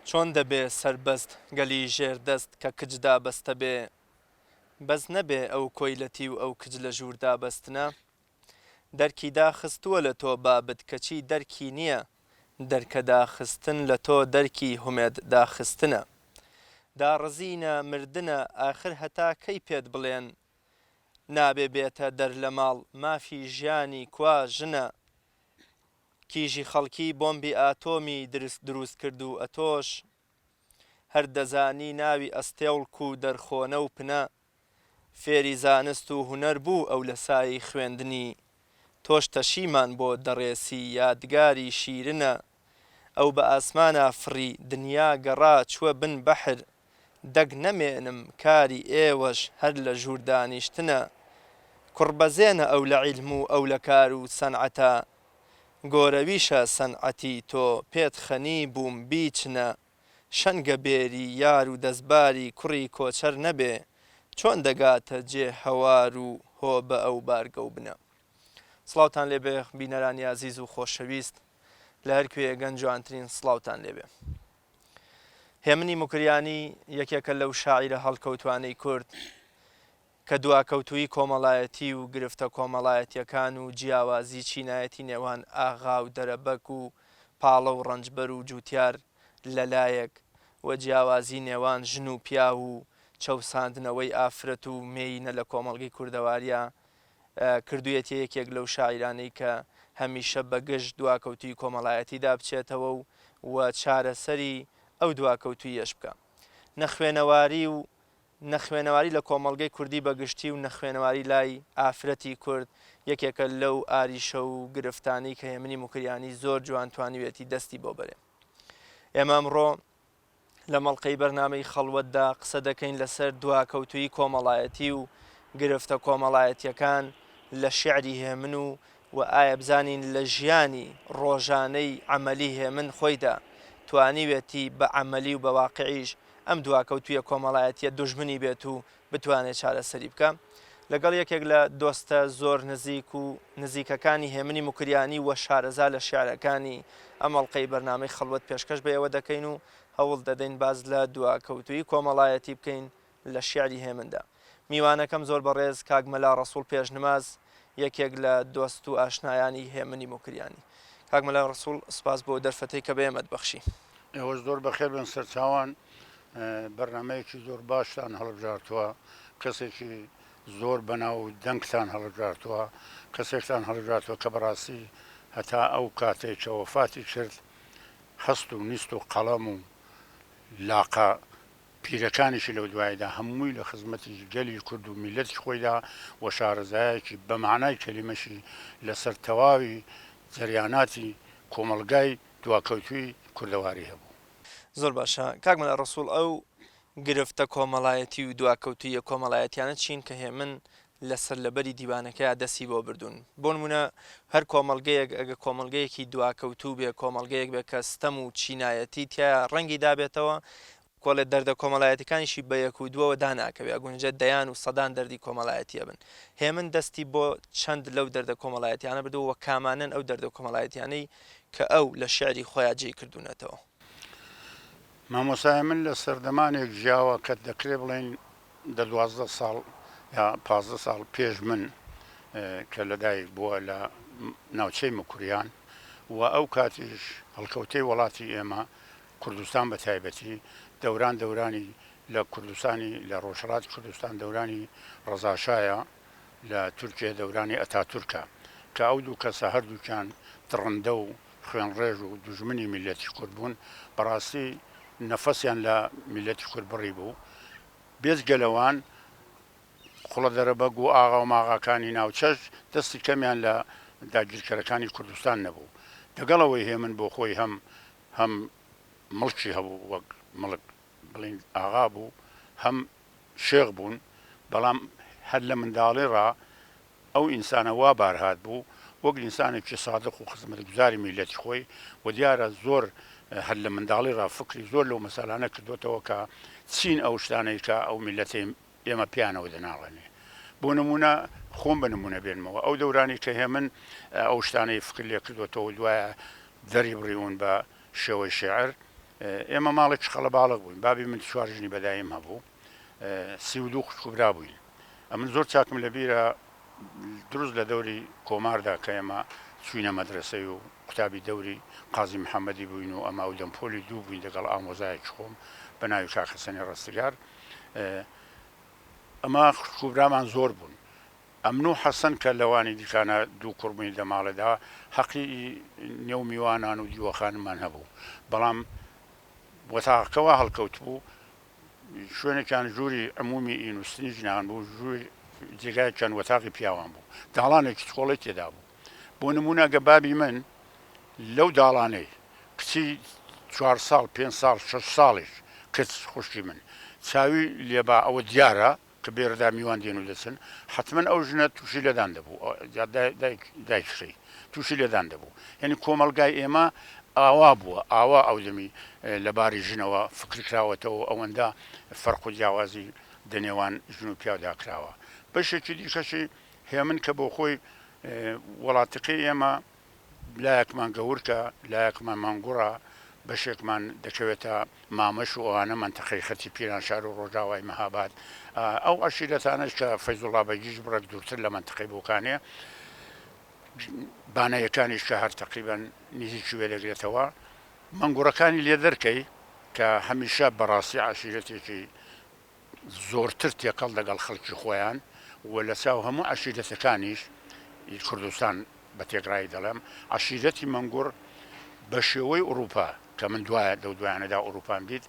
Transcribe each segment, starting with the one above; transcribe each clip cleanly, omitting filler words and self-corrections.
چۆن دەبێ سەربەست گەلی ژێر دەست کە کچ دابەستە بێ؟ بەس نەبێ ئەو کۆیلەتی و ئەو کچ لە ژوور دابەستنە؟ دەرکی داخستووە لە تۆ بابت کەچی دەرکی نییە دەرکە داخستن لە تۆ دەرکی هومێد داخستنە داڕزینە مردنە ئاخر هەتا کەی پێت بڵێن نابێ بێتە دەر لە ماڵ مافی ژیانی کوا ژنە کیژی خەڵکی بۆمبی ئاتۆمی دروست کرد و ئەتۆش هەر دەزانی ناوی ئەستێوڵک و دەرخۆنە و پنە فێری زانست و هونەر بوو ئەو لە سایەی خوێندنی تۆش تەشیمان بۆ دەڕێسی یادگاری شیرنە ئەو بە ئاسمانا فڕی دنیا گەڕا چوە بن بەحر دەک نەمێنم کاری ئێوەش هەر لە ژوور دانیشتنە کوڕ بەزێنە ئەو لە عیلم و ئەو لە کار و سەنعەتا گۆرەویشە سەنعەتی تۆ پێت خەنی بووم بیچنە شەنگە بێری یار و دەستباری کوڕی کۆچەر نەبێ چۆن دەگاتە جێ هەوار و هۆ بە ئەو بارگە و بنە. سڵاوتان لێ بێ بینەرانی ئازیز و خۆشەویست لە هەر کوێیەگەن جوانترین سڵاوتان لێ بێ. هێمنی موکریانی یەکێکە لەو شاعیرە هەڵکەوتوانەی کورد کە دواکەوتوویی کۆمەڵایەتی و گرفتە کۆمەڵایەتییەکان و جیاوازی چینایەتی نێوان ئاغا و دەرەبەگ و پاڵە و ڕەنجبەر و جووتیار لە لایەک و جیاوازی نێوان ژن و پیاو و چەوساندنەوەی ئافرەت و مێیینە لە کۆمەڵگەی کوردەواریا کردوویەتیە یەکێک لەو شاعیرانەی کە هەمیشە بە گژ دواکەوتوویی کۆمەڵایەتیدا بچێتەوە و و چارەسەری ئەو دواکەوتووییەش بکا. نەخوێنەواری و نەخوێنەواری لە کۆمەڵگەی کوردی بە گشتی و نەخوێنەواری لای ئافرەتی کورد یەکێکە لەو ئاریشە و گرفتانەی کە هێمنی موکریانی زۆر جوان توانیویەتی دەستی بۆ بەرێ. ئێمە ئەمڕۆ لە مەڵقەی بەرنامەی خەڵوەتدا قسە دەکەین لەسەر دواکەوتوویی کۆمەڵایەتی و گرفتە کۆمەڵایەتییەکان لە شیعری هێمن و و ئایا بزانین لە ژیانی ڕۆژانەی عەمەلی هێمن خۆیدا توانیوێتی بە عەمەلی و بە واقعیش ئەم دواکەوتوویە کۆمەڵایەتییە دوژمنی بێت و بتوانێت چارەسەری بکا. لەگەڵ یەکێک لە دۆستە زۆر نزیک و نزیکەکانی هێمنی موکریانی و شارەزا لە شیعرەکانی ئەم ئەڵقەی بەرنامەی خەڵوەت پێشکەش بە ئێوە دەکەین و هەوڵ دەدەین باس لە دواکەوتوویی کۆمەڵایەتی بکەین لە شیعری هێمندا. میوانەکەم زۆر بەڕێز کاک مەلا ڕەسوڵ پێشنماز یەکێک لە دۆست و ئاشنایانی هێمنی موکریانی. کاک مەلا ڕەسوڵ سپاس بۆ دەرفەتەی کە بە ئێمەت بەخشی. ئێوەش زۆر بەخێر بێن سەرچاوان. بەرنامەیەکی زۆر باشتان هەڵبژارتووە، کەسێکی زۆر بەناو دەنگتان هەڵبژارتووە، کەسێکتان هەڵبژارتووە کە بەڕاستی هەتا ئەو کاتەی کە وەفاتی کرد هەست و نیست و قەڵەم و لاقە پیرەکانیشی لەو دوایدا هەمووی لە خزمەتی گەلی کورد و میللەتی خۆیدا و شارەزایەکی بە مەعنای کەلیمەشی لەسەر تەواوی جەریاناتی کۆمەڵگای دواکەوتووی کوردەواری هەبوو. زۆر باشە کاک مەلا ڕەسوڵ ئەو گرفتە کۆمەڵایەتی و دواکەوتوویە کۆمەڵایەتیانە چین کە هێمن لە سەرلەبەری دیوانەکەیا دەستی بۆ بردوون بۆ نمونە هەر کۆمەڵگەیەک ئەگە کۆمەڵگەیەکی دواکەوتوو بێ کۆمەڵگەیەک بێ کە ستەم و چینایەتی تیایا ڕەنگی دابێتەوە کۆڵێ دەردە کۆمەڵایەتیەکانیشی بە یەک و دووەوە داناکەوێ ئەگونجێ دەیان و سەدان دەردی کۆمەڵایەتی ئەبن هێمن دەستی بۆ چەند لەو دەردە کۆمەڵایەتیانە بردووە وە کامانەن ئەو دەردە کۆمەڵایەتیانەی کە ئەو لە شیعری خۆیا جێی کردوونەتەوە. مامۆستا هێمن لە سەردەمانێک ژیاوە کە دەکرێ بڵێین دە 12 ساڵ یا 15 ساڵ پێش من کە لەدایک بووە لە ناوچەی موکریان و ئەو کاتیش هەڵکەوتەی وەڵاتی ئێمە کوردستان بە تایبەتی دەوران دەورانی لە کوردستانی لە ڕۆژهەڵاتی کوردستان دەورانی ڕەزاشایە لە تورکیە دەورانی ئەتاتورکە کە ئەو دوو کەسە هەردووکیان دڕندە و خوێنڕێژ و دوژمنی میللەتی کورد بوون بەڕاستی نەفەسیان لە میللەتی کورد بڕی بوو بێجگە لەوان قوڵە دەرەبەگ و ئاغا و ماغاکانی ناوچەش دەستی کەمیان لە داگیرکەرەکانی کوردستان نەبوو دەگەڵ ئەوەی هێمن بۆ خۆی هەم هەم مڵکی هەبوو وەک مڵک بڵێین ئاغا بوو هەم شێخ بوون، بەڵام هەر لە منداڵی ڕا ئەو ئینسانە وا بارهات بوو وەک ئینسانێکی سادق و خزمەتگوزاری میللەتی خۆی و دیارە زۆر هەر لە منداڵی ڕا فکری زۆر لەو مەسەلانە کردۆتەوە کە چین ئەو شتانەی کە ئەو میللەتەی ئێمە پێیانەوە دەناڵێنێ. بۆ نموونە خۆم بە نموونە بێنمەوە ئەو دەورانەی کە هێمن ئەو شتانەی فکر لێ کردۆتەوە و دوایە دەری بڕیون بە شێوەی شێعر. ئێمە ماڵێکی قەڵەباڵغ بووین، بابی من چوار ژنی بە دایم هەبوو، 32 خوشک و برا بووین. ئەمن زۆر چاکم لە بیرە دروست لە دەوری کۆماردا کە ئێمە چووینە مەدرەسەی و قوتابی دەوری قازی محەممەدی بووین و ئەمە ئەو دەم پۆلی دوو بووین دەگەڵ ئامۆزایەکی خۆم بە ناوی کاک حەسەنی ڕەستگار. ئەمە خوشک و برامان زۆر بوون. ئەمن و حەسەن کە لەوانی دیکانە دوو کوڕ بووین لە ماڵێدا هەقی نێو میوانان و دیوەخانمان هەبوو. بەڵام وەتاقەکە وا هەڵکەوتبوو شوێنێکیان ژووری عمومی ئی نووستنی ژنان بوو، ژووری جێگایەکیان وەتاقی پیاوان بوو. داڵانێکی چکۆڵەی تێدا بوو. بۆ نموونە گە بابی من لەو داڵانەی کچی چوار ساڵ، پێنج ساڵ، شەش ساڵیش کچ خوشکی من چاوی لێبا ئەوە دیارە کە بێرەدا میوان دێن و دەچن، حەتمەن ئەو ژنە تووشی لێدان دەبوو، جا دایکشی تووشی لێدان دەبوو. یانی کۆمەڵگای ئێمە ئاوا بووە، ئاوا ئەو دەمی لە باری ژنەوە فکر کراوەتەوە و ئەوەندە فەرق و جیاوازی دە نێوان ژن و پیاودا کراوە. بەشێکی دیکەشی هێمن کە بۆ خۆی وڵاتەکەی ئێمە لایەکمان گەورکە، لایەکمان مەنگوڕە، بەشێکمان دەکەوێتە مامەش و ئەوانە مەنتەقەی خەتی پیرانشار و ڕۆژاوای مەهاباد. ئەو عەشیرەتانەش کە فەیزوڵڵا بەگیش بڕێک دوورتر لە مەنتەقەی بۆکانێ، بانەیەکانیش کە هەر تەقریبەن نزیکی وێ دەگرێتەوە، مەنگوڕەکانی لێ دەرکەی کە هەمیشە بەڕاستی عەشیرەتێکی زۆرتر تێکەڵ دەگەڵ خەڵکی خۆیان و لە چاو هەموو عەشیرەتەکانیش ی کوردستان بە تێکڕایی دەڵێم عەشیرەتی مەنگوڕ بە شێوەی ئوڕووپا کە من دوایە لەو دوایانەدا ئوڕووپام دیت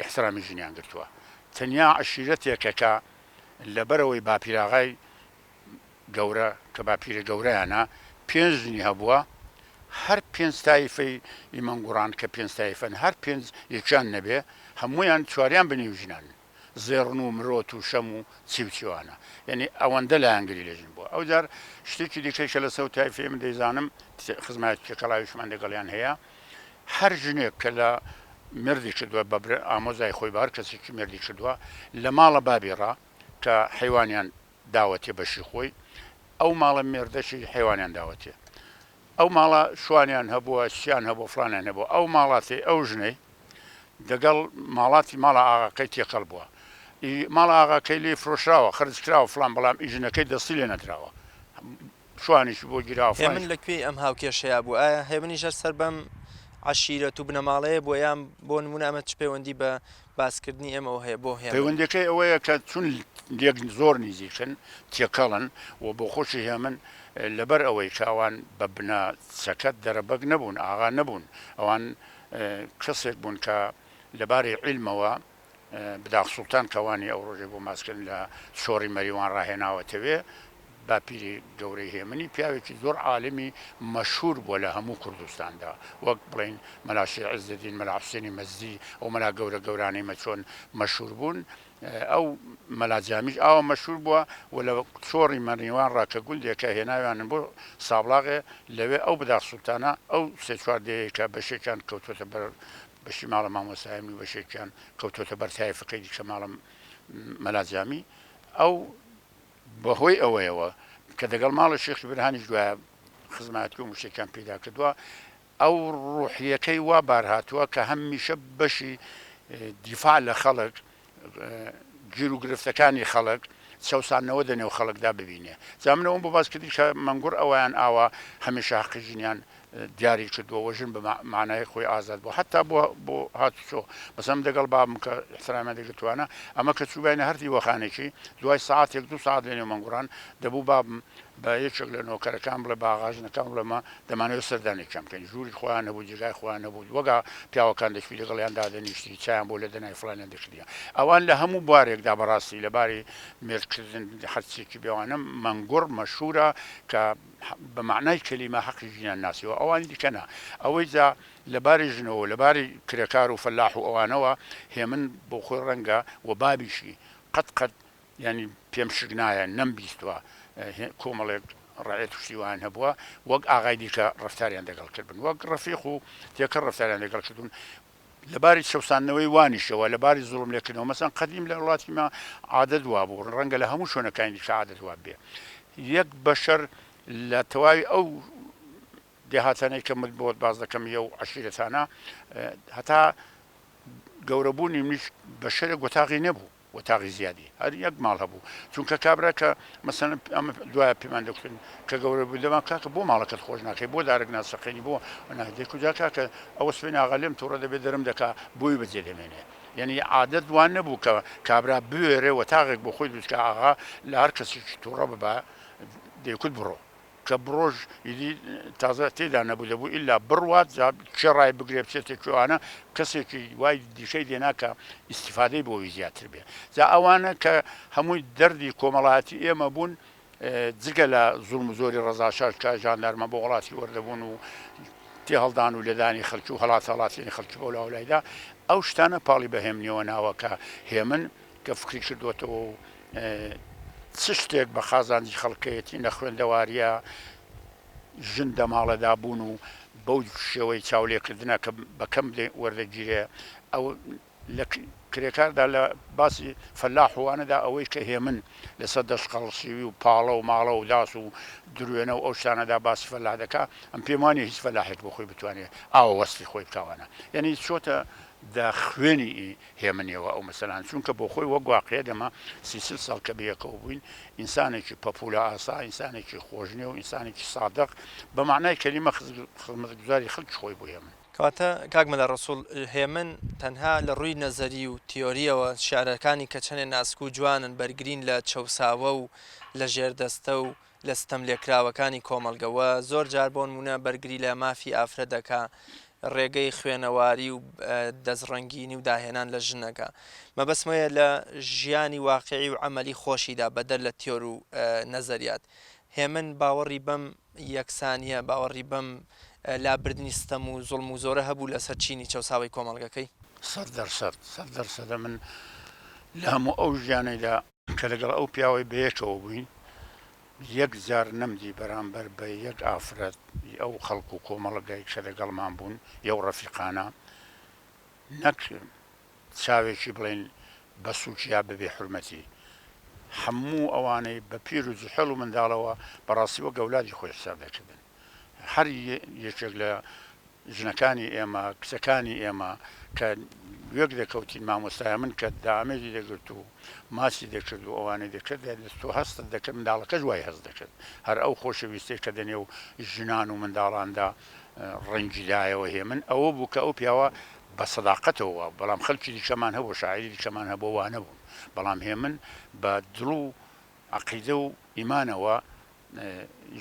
ئیحترامی ژنیان گرتووە تەنیا عەشیرەتێکە کە لەبەرئەوەی باپیراغای گەورە کە باپیرە گەورەیانە پێنج ژنی هەبووە هەر پێنج تایفەی ی مەنگوڕان کە پێنج تایفەن هەر پێنج یەکیان نەبێ هەموویان چواریان بنی و ژنانن زێڕن و مرۆت و شەم و چی و چیوانە یعنی ئەوەندە لایەنگری لە ژن بووە ئەوجار شتێکی دیکەی کە لەسەر تایفەی من دەیزانم خزمایەتی تێکەڵاویشمان لەگەڵیان هەیە هەر ژنێک کە لە مێردی کردووە بە ئامۆزای خۆی بە هەر کەسێکی مێردی کردووە لە ماڵە بابی ڕا کە حەیوانیان داوەتێ بەشی خۆی ئەو ماڵە مێردەشی حەیوانیان داوەتێ ئەو ماڵە شوانیان هەبووە چیان هەبوو فلانیان هەبوو ئەو ماڵاتی ئەو ژنەی دەگەڵ ماڵاتی ماڵە ئاغاکەی تێکەڵ بووە ماڵە ئاغاکەی لێ فرۆشراوە خرج کراوە فلان بەڵام ئی ژنەکەی دەستی لێ نەدراوە شوانیشی بۆ گیراوە هێمن لە کوێی ئەم هاوکێشەیا بوو؟ ئایا هێمنیش هەر سەر بەم عەشیرەت و بنەماڵەیە بووە یان بۆ نموونە ئەمە چ پەیوەندی بە باسکردنی ئێمەوە هەیە بۆ هێمن؟ پەیوەندیەکەی ئەوەیە کە چون لێک زۆر نیزیکن تێکەڵن و بۆ خۆشی هێمن لەبەر ئەوەی کە ئەوان بە بنە چەکەت دەرەبەگ نەبوون ئاغا نەبوون ئەوان کەسێک بوون کە لەباری عیلمەوە بداغ سوڵتان کە وانی ئەو ڕۆژەی بۆ ماسکردن لە شۆڕی مەریوان ڕاهێناوەتەوێ، باپیری گەورەی هێمنی پیاوێکی زۆر عالمی مەشهوور بووە لە هەموو کوردستاندا، وەک بڵێین مەلا شێخ عیزەدین، مەلا حوسێنی مەزدی، ئەو مەلا گەورە گەورانەی مە چۆن مەشهوور بوون، ئەو مەلا جامیش ئاوا مەشهوور بووە و لە چۆڕی مەریوان ڕا کە گوندێکە هێناویانن بۆ سابڵاغێ، لەوێ ئەو بداغ سوڵتانە ئەو سێ چوار دێیەی کە بەشێکیان کەوتووەتە بەر بەشی ماڵە مامۆستای من و بەشێکیان کەوتۆتە بەر تایفەکەی دیکە ماڵە مەلا جامی ئەو بەهۆی ئەوەیەوە کە دەگەڵ ماڵە شێخی برهانیش دوایە خزمایەتی و مشتێکیان پەیدا کردووە ئەو ڕوحیەکەی وا بار هاتووە کە هەمیشە بەشی دیفاع لە خەڵک گیروگرفتەکانی خەڵک، چەوساندنەوە دەنێو خەڵکدا ببینێ. جا من ئەوەم بۆ باس کردی کە مەنگوڕ ئەویان ئاوا هەمیشە هەقی ژنیان دیاری کردووە و ژن بە مەعنای خۆی ئازاد بووە حەتتا بۆ بۆ هاتوچۆ مەسەلەن من دەگەڵ بابم کە ئیحترامیان دەگرتوانە ئەمە کە چووباینە هەر دیوەخانێکی دوای سەعاتێک دوو سەعات لەنێو مەنگوڕان دەبوو بابم بە یەکێک لە نۆکەرەکان بڵێ، بە ئاغاژنەکان بڵێ مە دەمانەوێت سەردانێکیان بکەین. ژووری خۆیان هەبوو، جێگای خۆیان هەبوو، وەگا پیاوەکان دەچووی لەگەڵیان دادەنیشتی، چایان بۆ لێدەنای، فڵانیان دەکردیان. ئەوان لە هەموو بوارێکدا بەڕاستی لە باری مێردکردن هەرچیەکی بێوانە مەنگوڕ مەشهوورە کە بە مەعنای کەلیمە هەقی ژنیان ناسیوە، ئەوانی دیکە نا. ئەوەی جا لە باری ژنەوە و لە باری کرێکار و فەلاح و ئەوانەوە هێمن بۆ خۆی ڕەنگە و بابیشی قەت قەت یانی پێم شک نایە نەم بیستوە کۆمەڵێک ڕەعیەت و شتی وایان هەبووە وەک ئاغای دیکە ڕەفتاریان دەگەڵ کردبن وەک ڕەفیق و تێکەڵ ڕەفتاریان دەگەڵ کردوون لەباری چەوساندنەوەی وانیشەوە لەباری زوڵم لێکردنەوە مەسەن قەدیم لە وڵاتی ما عادەت وابوو ڕەنگە لە هەموو شوێنەکانی دیکە عادەت وابێ یەک بەشەر لە تەواوی ئەو. دێهاتانەی کە من بۆت باس دەکەم یەو عەشیرەتانە هەتا گەورەبوونی منیش بەشەرێک وەتاغی نەبوو وەتاغی زیادی هەر یەک ماڵ هەبوو چونکە کابرا کە مەسەن ئەمە دوایە پێمان دەکوتن کە گەورە بوو دەمان کاکە بۆ ماڵەکەت خۆش ناکەی بۆ دارک ناسەقێنی بۆ نادێ کجا کاکە ئەوە سوێن ئاغا لێم تووڕە دەبێت دەرم دەکا بۆی بەجێ دەمێنێ یعنی عادەت وان نەبوو کە کابرا بوێرێ وەتاغێک بۆ خۆی دروست کە ئاغا لە هەر کەسێکی تووڕە ببا دەیکوت بڕۆ کە بڕۆش ئیدی تازە تێدا نەبوو دەبوو ئیلا بڕوات جا کێ ڕای بگرێ بچێتە کوێوانە کەسێکی وای دیکەی دێنا کە ئیستیفادەی بۆی زیاتر بێ جا ئەوانە کە هەمووی دەردی کۆمەڵایەتی ئێمە بوون جگە لە زوڵم و زۆری ڕەزاشاش کە ژاندارمە بۆ وڵاتی وەردەبوون و تێهەڵدان و لێدانی خەڵکی و هەڵات هەڵاتێنی خەڵکی بۆ لاولایدا ئەو شتانە پاڵی بە هێمنیەوە ناوە کە هێمن کە فکری کردووەتەوە و چ شتێک بە قازانجی خەڵکەیەتی نەخوێندەواریە ژن دەماڵەدا بوون و بەو شێوەی چاولێکردنە کە بە کەم وەردەگیرێ ئەو لە کرێکاردا لە باسی فەلاح و وانەدا ئەوەی کە هێمن لەسەر دەشقەڵسیوی و پاڵە و ماڵە و داس و دروێنە و ئەو شتانەدا باسی فەلاح دەکا ئەم پێم وانیە هیچ فەلاحێک بۆ خۆی بتوانێ ئاوا وەسفی خۆی بکا وانە یانی چۆتە دە خوێنی هێمنیەوە ئەو مەسەلانە چونکە بۆ خۆی وەک واقیع دەمە سی چل ساڵ کە بەیەکەوە بووین ئینسانێکی پەپولە ئاسا ئینسانێکی خۆشنێو ئینسانێکی سادق بە مەعنای کەلیمە خزمەتگوزاری خەڵکی خۆی بوو هێمن. کەواتە کاک مەلا ڕەسوڵ هێمن تەنها لە ڕووی نەزەری و تیۆرییەوە شیعرەکانی کە چەنێ ناسک و جوانن بەرگرین لە چەوساوە و لە ژێردەستە و لە ستەملێکراوەکانی کۆمەڵگە و زۆر جار بۆ نموونە بەرگری لە مافی ئافرەت دەکا، ڕێگەی خوێنەواری و دەستڕەنگینی و داهێنان لە ژن ئەکا. مەبەستم ئەوەیە لە ژیانی واقیعی و عەمەلی خۆشیدا بەدەر لە تیۆر و نەزەریات. هێمن باوەڕی بەم یەکسانییە، باوەڕی بەم لابردنی ستەم و زوڵم و زۆرە هەبوو لەسەر چینی چەوساوەی کۆمەڵگەکەی؟ سەد دەرسەد، سەد دەرسەدە من لە هەموو ئەو ژیانەیدا، کە لەگەڵ ئەو پیاوەی بەیەکەوە بووین یەک جار نەمدی بەرامبەر بە یەک ئافرەت ی ئەو خەڵک و کۆمەڵگای کە لەگەڵمان بوون یەو ڕەفیقانە نەک چاوێکی بڵێین بە سووکی یا بە بێ حورمەتی هەموو ئەوانەی بە پیر و جحێڵ و منداڵەوە بەڕاستی وەک ئەولادی خۆی حساب دەکردن هەر یەکێک لە ژنەکانی ئێمە، کچەکانی ئێمە کە وێک دەکەوتین، مامۆستایە من کە دامێزی دەگرت و ماچی دەکرد و ئەوانەی دەکرد، تۆ هەستت دەکرد منداڵەکەش وای هەست دەکرد. هەر ئەو خۆشەویستیەی کە دەنێو ژنان و منداڵاندا ڕەنگی دایەوە هێمن ئەوە بوو کە ئەو پیاوە بە سەداقەتەوە وابوو، بەڵام خەلکی دیکەمان هەبوو، شاعیری دیکەمان هەبوو وا نەبوون، بەڵام هێمن بە دڵ و عەقیدە و ئیمانەوە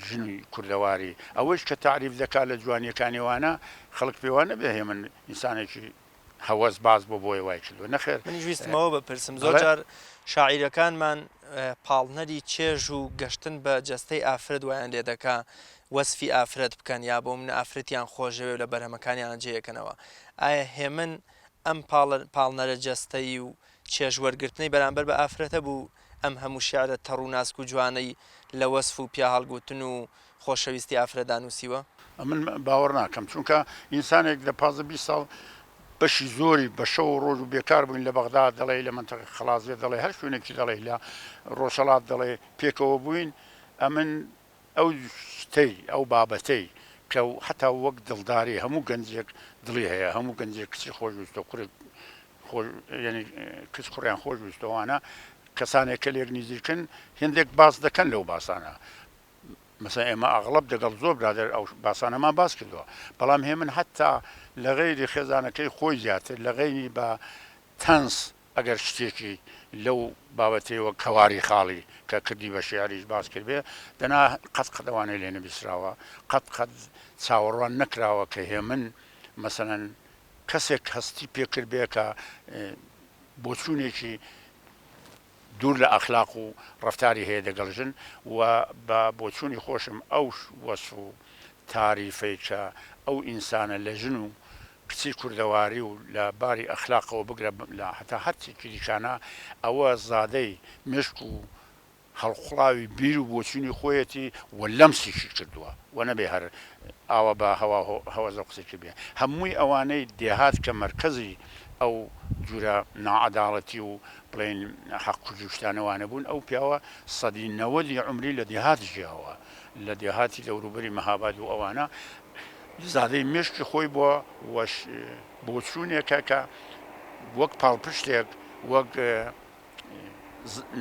ژنی کوردەواری ئەوەیش کە تاریف دەکا لە جوانیەکانی وانە خەڵک پێ وا نەبێ هێمن ئینسانێکی هەوەس باز بۆ بۆیە وای کردوە نەخێر. منیش ویستم ئەوە بپرسم زۆر بەڵێ. جار شاعیرەکانمان پاڵنەری چێژ و گەشتن بە جەستەی ئافرەت وایان لێ دەکا وەسفی ئافرەت بکەن یا بۆ منە ئافرەتیان خۆشدەوێ و لە بەرهەمەکانیانا جێ ئەکەنەوە ئایا هێمن ئەم پاڵنەرە جەستەیی و چێژ وەرگرتنەی بەرامبەر بە ئافرەتە بوو ئەم هەموو شیعرە تەڕ و ناسک و جوانەی لە وەسف و پیاهەڵگوتن و خۆشەویستی ئافرەتدا نووسیوە؟ ئەمن باوەڕ ناکەم چونکە ئینسانێک لە 15 20 ساڵ بەشی زۆری بە شەو و ڕۆژ و بێکار بووین لە بەغدا دەڵێی لە مەنتەقەی خەڵازیە دەڵێی هەر شوێنێکی دەڵێی لە ڕۆژهەڵات دەڵێ پێکەوە بووین ئەمن ئەو شتەی، ئەو بابەتەی کە هەتا وەک دڵداری هەموو گەنجێک دڵی هەیە، هەموو گەنجێک کچی خۆش ویستوە، کوڕێک خۆش یەنی کچ کوڕیان خۆش ویستوە، ئەوانە کەسانێک کە لێک نزیکن هێندێک باس دەکەن لەو باسانە. مەسەلەن ئێمە ئەغڵەب دەگەڵ زۆر برادەر ئەو باسانەمان باس کردووە، بەڵام هێمن هەتا لە غەیری خێزانەکەی خۆی زیاتر لە غەیری بە تەنز ئەگەر شتێکی لەو بابەتەی وەک هەواری خاڵی کە کردی بە شیعریش باس کردبێ، دەنا قەت قەت ئەوانەی لێ نەبیستراوە، قەت قەت چاوەڕوان نەکراوە کە هێمن مەسەلەن کەسێک هەستی پێ کردبێ کە بۆچوونێکی دوور لە ئەخلاق و ڕەفتاری هەیە دەگەڵ ژن و بە بۆچوونی خۆشم ئەو وەسف و تاریفەی کە ئەو ئینسانە لە ژن و کچی کوردەواری و لە باری ئەخلاقەوە بگرە لە هەتا هەر چێکی دیکانە ئەوە زادەی مێشک و هەڵقوڵاوی بیر و بۆچوونی خۆیەتی و لەمسیشی کردووە و نەبێ هەر ئاوا بە هەوا و هەوەزەوە قسەی کردبێ. هەمووی ئەوانەی دێهات کە مەرکەزی ئەو جورە ناعەداڵەتی و بڵێین حەق کوژی و شتانە وانە بوون ئەو پیاوە سەدی نەوەدی عومری لە دێهات ژیاوە. لە دێهاتی دەوروبەری مەهاباد و ئەوانە زادەی مێشکی خۆی بووە و بۆچوونێکە کە وەک پاڵپشتێک وەک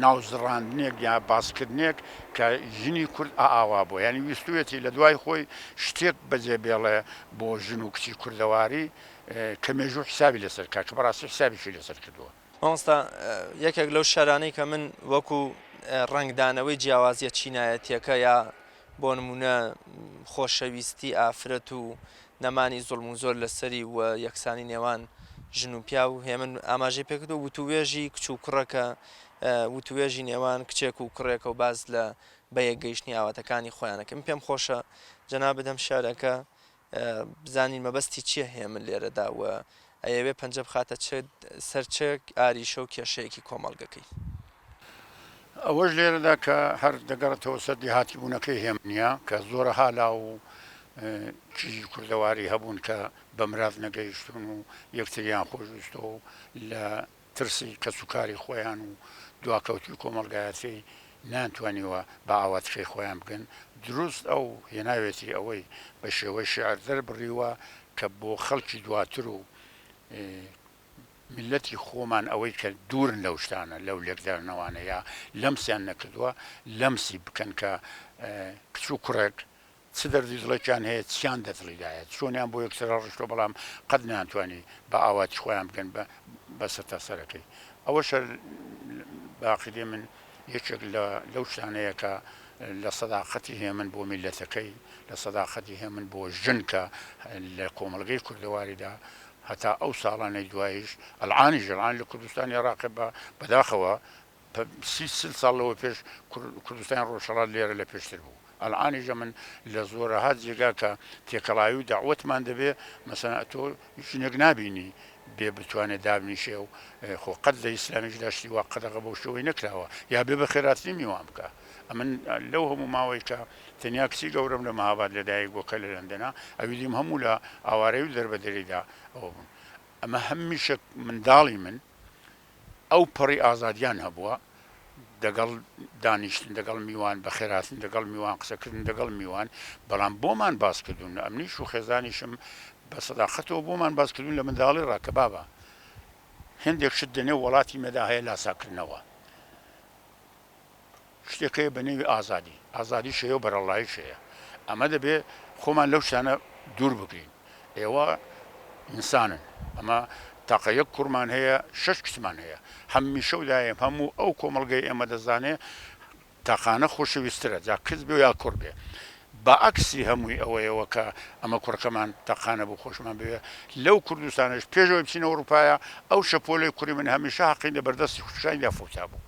ناوزڕاندنێک یا باسکردنێک کە ژنی کورد ئاوا بووە یانی ویستویەتی لە دوای خۆی شتێک بەجێ بێڵێ بۆ ژن و کچی کوردەواری کە مێژوو حسابی لەسەر کا کە بەڕاستی حسابیشی لەسەر کردووە. مامۆستا یەکێک لەو شارانەی کە من وەکو ڕەنگدانەوەی جیاوازیە چینایەتیەکە یا بۆ نمونە خۆشەویستی ئافرەت و نەمانی زوڵم و زۆر لەسەری و یەکسانی نێوان ژن و پیاو هێمن ئاماژەی پێکردو وتووێژی کچ و کوڕەکە وتوێژی نێوان کچێک و کوڕێکە و باز لە بەیەکگەیشتنی ئاواتەکانی خۆیانەکە من پێم خۆشە جەنابت ئەم شعرەکە بزانین مەبەستی چییە هێمن لێرەدا و ئەیەوێ پەنجە بخاتە چ سەر چ ئاریشە و کێشەیەکی کۆمەڵگەکەی. ئەوەش لێرەدا کە هەر دەگەڕێتەوە سەر دێهاتی بوونەکەی هێمنیە کە زۆرەها لاو و کیژی کوردەواری هەبوون کە بە مراد نەگەیشتوون و یەکتریان خۆشویستووە و لە ترسی کەسوکاری خۆیان و دواکەوتووی کۆمەڵگایەتی نەیانتوانیوە بە ئاواتەکەی خۆیان بگەن، دروست ئەو هێناوێتی ئەوەی بە شێوەی شیعر دەربڕیوە کە بۆ خەڵکی دواتر و میللەتی خۆمان ئەوەی کە دوورن لەو شتانە لەو لێکدانەوانە یا لەمسیان نەکردووە لەمسی بکەن کە کچ و کوڕێک چ دەردی دڵێکیان هەیە، چیان دە دڵیدایە، چۆنیان بۆ یەکتر هەڵڕشتووە، بەڵام قەت نەیانتوانی بە ئاواتی خۆیان بگەن بە بە سەرتاسەرەکەی. ئەوەشە بە عەقیدەی من یەکێک لە لەو شتانەیە کە لە سەداقەتی هێمن بۆ میللەتەکەی، لە سەداقەتی هێمن بۆ ژن کە لە کۆمەڵگەی کوردەواریدا هەتا ئەو ساڵانەی دواییش، ئەلعانیش، ئەلعان لە کوردستانی عێراقێ بە بەداخەوە 30 چل ساڵ لەوە پێش کوردستانی ڕۆژهەڵات لێرە لە پێشتر بوو ئەلعانیش ئەمن لە زۆرەها جێگا کە تێکەڵاوی و دەعوەتمان دەبێ مەسەلەن ئەتۆ ژنێک نابینی بێ بتوانێ دابنیشێ و خۆ قەت لە ئیسلامیشدا شتی وا قەدەغە بەو شێوەی نەکراوە یا بێ بەخێراتنی میوان بکا ئەمن لەو هەموو ماوەی کە تەنیا کچی گەورەم لە مەهاباد لەدایک بووە کە لە لەندەنە ئەوی دیم هەموو لە ئاوارەیی و دەربەدەریدا ئەوە بوون ئەمە هەمیشە منداڵی من ئەو پەڕی ئازادیان هەبووە دەگەڵ دانیشتن دەگەڵ میوان بەخێرهاتن دەگەڵ میوان قسەکردن دەگەڵ میوان بەڵام بۆمان باس کردوون ئەمنیش و خێزانیشم بە سەداقەتەوە بۆمان باس کردوون لە منداڵی ڕا کە بابە هێندێک شت دەنێو وەڵاتی مەدا هەیە لاساکردنەوە شتێک هەیە بە نێوی ئازادی، ئازادیش هەیە و بەرەڵڵاییش هەیە، ئەمە دەبێ خۆمان لەو شتانە دوور بگرین، ئێوە ئینسانن، ئەمە تاقە یەک کوڕمان هەیە، شەش کچمان هەیە، هەمیشە و دایم هەموو ئەو کۆمەڵگەی ئێمە دەزانێ تاقانە خۆشەویستترە، جا کچ بێ یا کوڕ بێ. بە عەکسی هەمووی ئەوەیەوە کە ئەمە کوڕەکەمان تاقانە بوو خۆشمان بوێ لەو کوردستانەش پێش ئەوەی بچینە ئەوڕوپایە ئەو شەپۆلەی کوڕی من هەمیشە هەقی لە بەردەستی خوشکانیدا فەوتابوو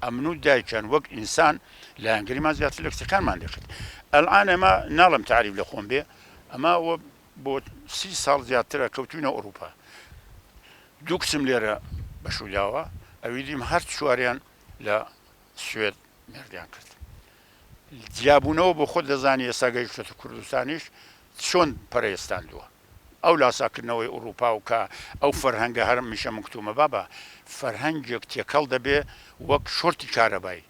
ئەمن و دایکیان وەک ئینسان لایەنگریمان زیاتر لە کچەکانمان دەکرد ئەلعان ئێمە ناڵێم تەعریب لە خۆم بێ ئەمە وە بۆ سی ساڵ زیاترە کەوتوینە ئەوڕوپا دوو کچم لێرە بەشوو داوە ئەوی دیم هەر چواریان لە سوێد مێردیان کرد. جیابوونەوە بۆ خۆت دەزانی ئێستا گەیشتۆتە کوردستانیش چۆن پەرەیستاندووە ئەو لاساکردنەوەی ئوڕووپا و کە ئەو فەرهەنگە هەر میشە من کوتومە بابە فەرهەنگێک تێکەڵ دەبێ وەک شۆرتی کارەبای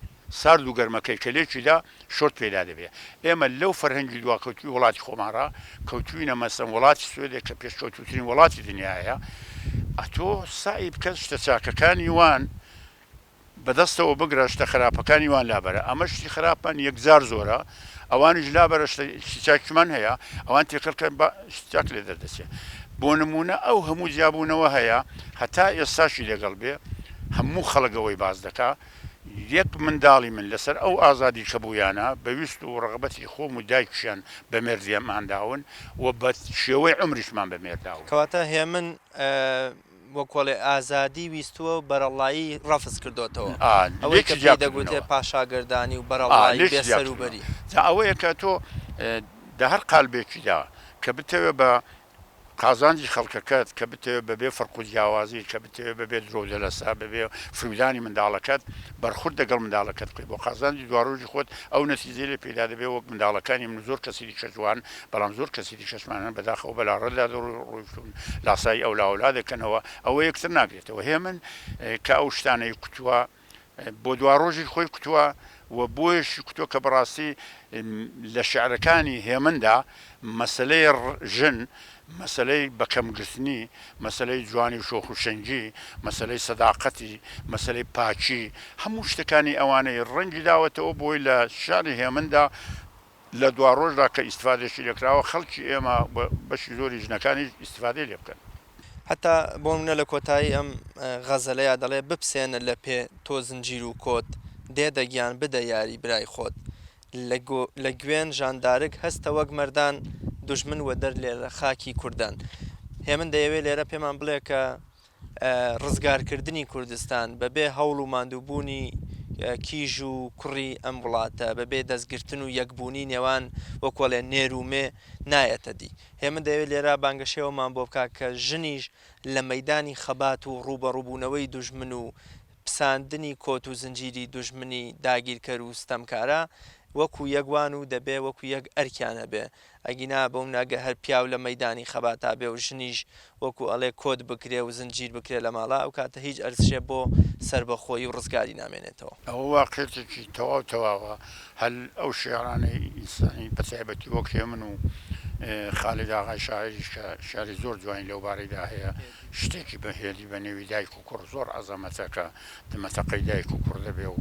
سارد و گەرمەکەی کە لێکی دا شۆرت پەیدا دەبێ ئێمە لەو فەرهەنگی دواکەوتووی وڵاتی خۆمان ڕا کەوتوینە مەسەن وڵاتی سوێدێک کە پێشکەوتووترین وڵاتی دنیایە ئەتۆ سەعی بکە شتە چاکەکانی وان بەدەستەوە بگرە شتە خراپەکانی وان لابەرە ئەمە شتی خراپمان یەکجار زۆرە ئەوانیش لابەرە شتی چاکیشمان هەیە ئەوان تێکەڵ کە بە شتی چاک لێ دەردەچێ بۆ نمونە ئەو هەموو جیابوونەوە هەیە هەتا ئێستاشی لەگەڵ بێ هەموو خەڵک ئەوەی باس دەکا یەک منداڵی من لەسەر ئەو ئازادی کە بوویانە بە ویست و ڕەغبەتی خۆم و دایکیشیان بە مێردیمان داون و بە شێوەی عومریشمان بە مێرد داون. کەواتە هێمن وەک وەڵێ ئازادی ویستووە و بەرەڵڵایی ڕەفز کردۆتەوە. ئەوەی لێکی کە پێی جیا دەگوترێ کردنەوە. پاشاگەردانی و بەرەڵڵایی لێکی بێ جیا کردنەوە. سەروبەری. جا ئەوەیە کە تۆ دە هەر قالبێکیدا کە بتەوێ بە قازانجی خەڵکەکەت، کە بتەوێ بە بێ فەرق و جیاوازی، کە بتەوێ بە بێ درۆ و دەلەسە، بە بێ فریودانی منداڵەکەت، بەرخورد دەگەڵ منداڵەکەت بکەی بۆ قازانجی دواڕۆژی خۆت، ئەو نەتیجەی لێ پەیدا دەبێ وەک منداڵەکانی من و زۆر کەسی دیکەش وان، بەڵام زۆر کەسی دیکەشمان هەن بەداخەوە بەلاڕێدا ڕۆیشتوون لاسایی ئەولاوەولا دەکەنەوە ئەوە یەکتر ناگرێتەوە هێمن کە ئەو شتانەی کوتووە. بۆ دواڕۆژی خۆی کوتووە و بۆیەشی کوتووە کە بەڕاستی لە شیعرەکانی هێمندا مەسەلەی ژن، مەسەلەی بەکەمگرتنی، مەسەلەی جوانی و شۆخ و شەنگی، مەسەلەی سەداقەتی، مەسەلەی پاکی، هەموو شتەکانی ئەوانەی ڕەنگی داوەتەوە بۆی لە شیعری هێمندا لە دواڕۆژدا کە ئیستفادەشی لێکراوە خەڵکی ئێمە و بەشی زۆری ژنەکانیش ئیستفادەی لێ بکەن. هەتا بۆ نمونە لە کۆتایی ئەم غەزەلەیا دەڵێ بپسێنە لە پێ تۆ زنجیر و کۆت، دێدە گیان بدە یاری برای خۆت. لە گوێن ژاندارک هەستە وەک مەردان، دوژمن وەدەر لێرە خاکی کوردان. هێمن دەیەوێ لێرە پێمان بڵێ کە ڕزگارکردنی کوردستان بەبێ هەوڵ و ماندووبوونی کیژ و کوڕی ئەم وڵاتە، بەبێ دەستگرتن و یەکبوونی نێوان وەکو ئەڵێن نێر و مێ نایەتە دی. هێمن دەیەوێت لێرە بانگەشەی ئەوەمان بۆ بکات کە ژنیش لە مەیدانی خەبات و ڕووبەڕووبوونەوەی دوژمن و پساندنی کۆت و زنجیری دوژمنی داگیرکەر و ستەمکارا وەکو یەک وان و دەبێ وەکو یەک ئەرکیان هەبێ ئەگینا بەو ناگە هەر پیاو لە مەیدانی خەباتا بێ و ژنیش وەکو ئەڵێ کۆت بکرێ و زنجیر بکرێ لە ماڵا ئەو کاتە هیچ ئەرزشێ بۆ سەربەخۆیی و ڕزگاری نامێنێتەوە. ئەوە واقیعێکی تەواو تەواوە هەل ئەو شیعرانەی ئینسانی بە تایبەتی وەک هێمن و خالید ئاغای شاعیریش کە شیعری زۆر جوانی لەو بارەیدا هەیە شتێکی بە هێدی بە نێوی دایک و کوڕ زۆر عەزەمەتە کە دمەتەقەی دایک و کوڕ دەبێ و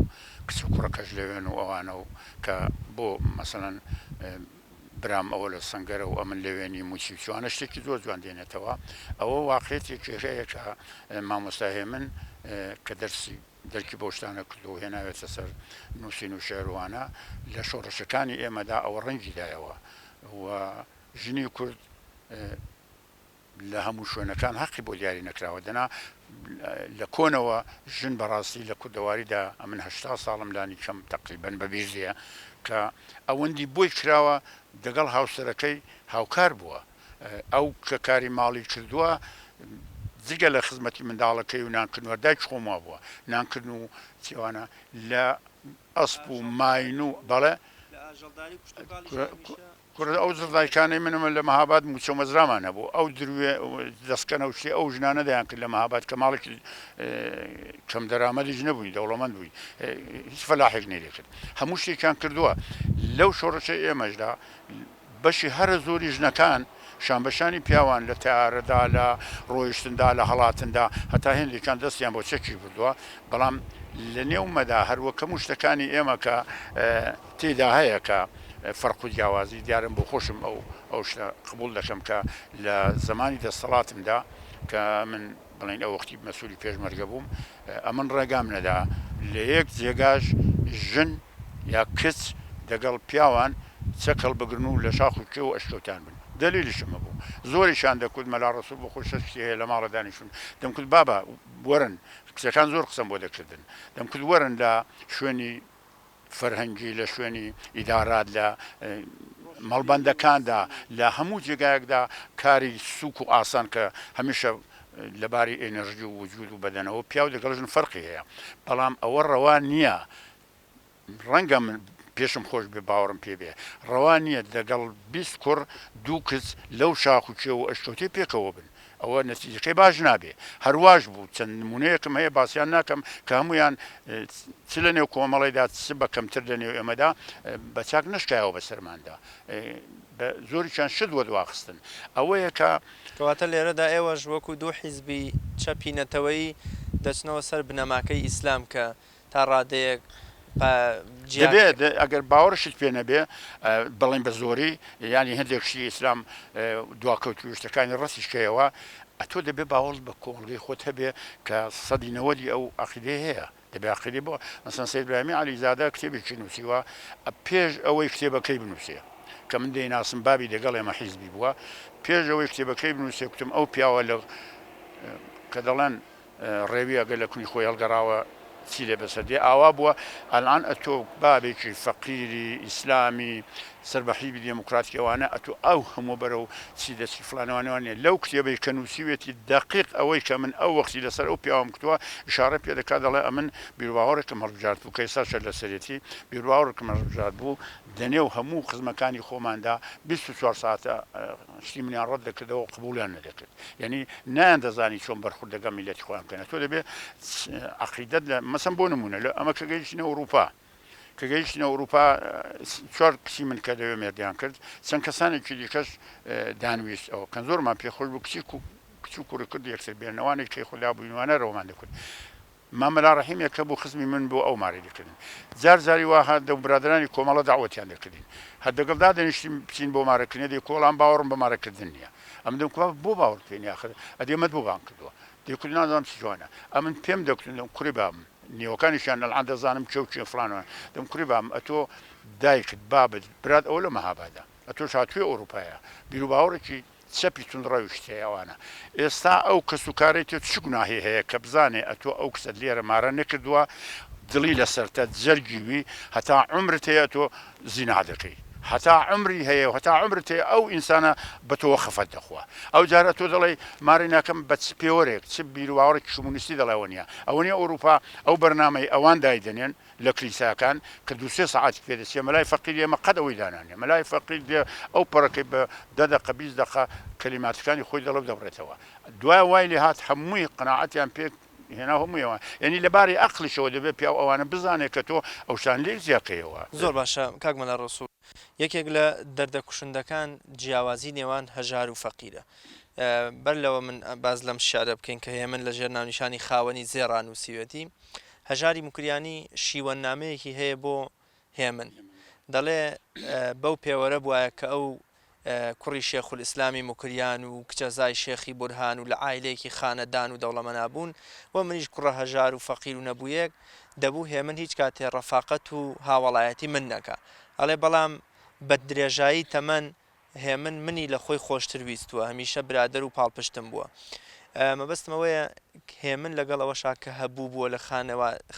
کچ و کوڕەکەش لەوێن و ئەوانە و کە بۆ مەسەلەن برام ئەوە لە سەنگەرە و ئەمن لەوێ نیم و چی و چیوانە شتێکی زۆر جوان دێنێتەوە ئەوە واقعیەتێکی هەیە کە مامۆستا هێمن کە دەرسی دەرکی بەو شتانە کردووە و هێناوێتە سەر نووسین و شعر و وانە لە شۆڕشەکانی ئێمەدا ئەوە ڕەنگی دایەوە و ژنی کورد لە هەموو شوێنەکان هەقی بۆ دیاری نەکراوە دەنا لە کۆنەوە ژن بەڕاستی لە کوردەواریدا ئەمن 80 ساڵم لانی کەم تەقریبەن بە بیر دێ کە ئەوەندی بۆی کراوە دەگەڵ هاوسەرەکەی هاوکار بووە ئەو کە کاری ماڵی کردووە جگە لە خزمەتی منداڵەکەی و نانکردن و دایکی خۆم وابووە نانکردن و چیوانە لە ئەسپ و ماین و بەڵێ کورە ئەو زڕدایکانەی من لە مەهاباد موچە و مەزرامان هەبوو ئەو دروێ دەستکەنە و شتێ ئەو ژنانە دەیان کرد لە مەهاباد کە ماڵێکی کەم دەرامەدیش نەبووین دەوڵەمەند بووین هیچ فەلاحێک نەیدەکرد هەموو شتێکیان کردووە لەو شۆڕشەی ئێمەشدا بەشی هەرە زۆری ژنەکان شانبەشانی پیاوان لە تەیارەدا لە ڕۆیشتندا لە هەڵاتندا هەتا هێندێکیان دەستیان بۆ چەکیش بردووە بەڵام لە نێو مەدا هەر وەک هەموو شتەکانی ئێمە کە تێدا هەیە کە فەرق و جیاوازی دیارن بۆ خۆشم ئەو ئەو شتە قبوڵ دەکەم کە لە زەمانی دەستەڵاتمدا کە من بڵێین ئەو وەختی مەسولی پێشمەرگە بووم ئەمن ڕێگام نەدا لە یەک جێگاش ژن یا کچ دەگەڵ پیاوان چەک هەڵبگرن و لە شاخ و کێو و ئەشکەوتان بن دەلیلیشم هەبوو زۆریشیان دەکوت مەلا ڕەسوڵ بۆ خۆی شەش کچی هەیە لە ماڵە دانیشتوون دەمکوت بابە وەرن کچەکان زۆر قسەم بۆ دەکردن دەمکوت وەرن لە شوێنی فەرهەنگی لە شوێنی ئیدارات لە مەڵبەندەکاندا لە هەموو جێگایەکدا کاری سووک و ئاسان کە هەمیشە لە باری ئێنێڕژی و وجوود و بەدەنەوە پیاو دەگەڵ ژن فەرقی هەیە بەڵام ئەوە ڕەوا نییە ڕەنگە من پێشم خۆش بێ باوەڕم پێ بێ ڕەوا نییە دەگەڵ 20 کوڕ دوو کچ لەو شاخ و کێو و ئەشکەوتەی پێکەوە بن ئەوە نەتیجەکەی باش نابێ. هەر واش بوو. چەند نموونەیەکم هەیە باسیان ناکەم کە هەموویان چ لە نێو کۆمەڵەیدا چ بە کەمتر لە نێو ئێمەدا بە چاک نەشکایەوە بەسەرماندا. بە زۆریشیان شت وەدواخستن. ئەوەیە کە. کەواتە لێرەدا ئێوەش وەکوو دوو حیزبی چەپی نەتەوەیی دەچنەوە سەر بنەماکەی ئیسلام کە تا ڕادەیەک پا جیا دەبێ ئەگەر باوەڕشت پێ نەبێ بڵێن بە زۆری یانی هەندێک شتی ئیسلام دواکەوتووی شتەکانی ڕەتیش کەیەوە ئەتۆ دەبێ باوەڕت بە کۆمەڵگەی خۆت هەبێ کە سەدی نەوەدی ئەو عەقیدەی هەیە دەبێ عەقیدەی بۆ مەسەن سەید براهیمی عەلیزادە کتێبێکی نووسیوە پێش ئەوەی کتێبەکەی بنووسێ کە من دەیناسم بابی دەگەڵ ئێمە حیزبی بووە پێش ئەوەی کتێبەکەی بنووسێ کوتم ئەو پیاوە لە کە دەڵێن ڕێوی ئەگەر لە کونی خۆی هەڵگەڕاوە چی لێ بەسەر دێ ئاوا بووە ئەلان ئەتۆ بابێکی فەقیری ئیسلامی. سەر بە حیزبی دێموکراتی ئەوانە ئەتۆ ئەو هەموو بەرەو چی دەچی فڵان ئەوانە وانە لەو کتێبەی کە نووسیوێتی دەقیق ئەوەی کە من ئەو وەختی لەسەر ئەو پیاوەم کوتووە ئیشاڕە پێ دەکات دەڵێ ئەمن بیروباوەڕێکم هەڵبژارد بوو کە ئێستاش هەر لەسەرێتی بیروباوەڕێکم هەڵبژارد بوو دەنێو هەموو خزمەکانی خۆماندا 24 سەعاتە شتی منیان ڕەت دەکردەوە و قبوڵیان نەدەکرد یعنی نایان دەزانی چۆن بەرخورد لەگەڵ میلەتی خۆیان بکەن تۆ دەبێ عەقیدەت لە مەسەن بۆ نمونە لە ئەمە کە گەیشتینە ئەوروپا کە گەیشتینە ئەوروپا چوار کچی من کە لەوێ مێردیان کرد چەند کەسانێکی دیکەش دانویست ئەوە بکەن زۆرمان پێ خۆش بوو کچی کچ و کوڕی کرد یەکتر بێنەوانێک کەی خۆدا بووینوانە رەومان دەکرد مام مەلا ڕەحیم ێک هەبوو خزمی من بوو ئەو مارەی دەکردین. جار جاری وا هات دەو برادەرانی کۆمەڵە دەعوەتیان دەکردین. هەر دەگەڵ دادەنیشتین بچین بۆ مارەکردنێ دەی کۆڵان باوەڕم بە مارەکردن نییە. ئەمن دەم کوڕە بۆ باوەڕت پێ نییە ئاخر ئەدی ئەمەت بۆ بانگ کردووە. دەی کوت نازانم چ جوانە. ئەمن پێم دەکوتن دەم کوڕی بابم نێوەکانیشیان ئەلعان دەزانم کێ و کێن فڵان و دەم کوڕی بابم ئەتۆ دایکت بابت برات ئەوە لە مەهابادە ئەتۆش هاتووی ئەوروپایە بیروباوەڕێکی چەپی توندڕەویشت هەیە ئەوانە ئێستا ئەو کەس و کارەی تۆ چ گوناهی هەیە کە بزانێ ئەتۆ ئەو کچەت لێرە مارە نەکردووە دڵی لەسەرتە جەرگی وی هەتا عومرت هەیە ئەتۆ زینا دەکەی هەتا عومری هەیە و هەتا عومرت هەیە ئەو ئینسانە بە تۆوە خەفەت دەخوا ئەو جار ئەتۆ دەڵێی مارەی ناکەم بە چ پێوەرێک چ بیروباوەڕێکی کۆمۆنیستی دەڵێ ئەوە نییە ئەوە نییە ئەوروپا ئەو بەرنامەی ئەوان دایدەنێن لە کلیساکان کە دوو سێ سەعاتی پێ دەچێ مەلای فەقیر ئێمە قەت ئەوەی دانانێ مەلای فەقیر دێ ئەو پەڕەکەی بە دە دەقە 20 دەقە کەلیماتەکانی خۆی دەڵێ و دەبڕێتەوە دوای وای لێ هات هەمووی قەناعەتیان پێ هێنا هەمووی ئەوان یعنی لە باری ئەقڵیشەوە دەبێ پیاو ئەوانە بزانێ کە تۆ ئەو شتانە لێک جیا کەیەوە. زۆر باشە کاک مەلا ڕەسوڵ یەکێک لە دەردە کوشندەکان جیاوازی نێوان هەژار و فەقیرە بەر لەوە من باس لەم شیعرە بکەین کە هێمن لە ژێر ناونیشانی خاوەنی زێڕا نووسیوێتی هەژاری موکریانی شیوەننامەیەکی هەیە بۆ هێمن دەڵێ بەو پێوەرە بوایە کە ئەو کوڕی شێخولئیسلامی موکریان و کچەزای شێخی بورهان و لە عایلەیەکی خانەدان و دەوڵەمەنا بوون و منیش کوڕە هەژار و فەقیر و نەبوویەک دەبوو هێمن هیچ کاتێ ڕەفاقەت و هاوەڵایەتی من نەکا ئەڵێ بەڵام بە درێژایی تەمەن هێمن منی لە خۆی خۆشتر ویستووە، هەمیشە برادەر و پاڵپشتم بووە. مەبەستم ئەوەیە هێمن لەگەڵ ئەوەشا کە هەبوو بووە لە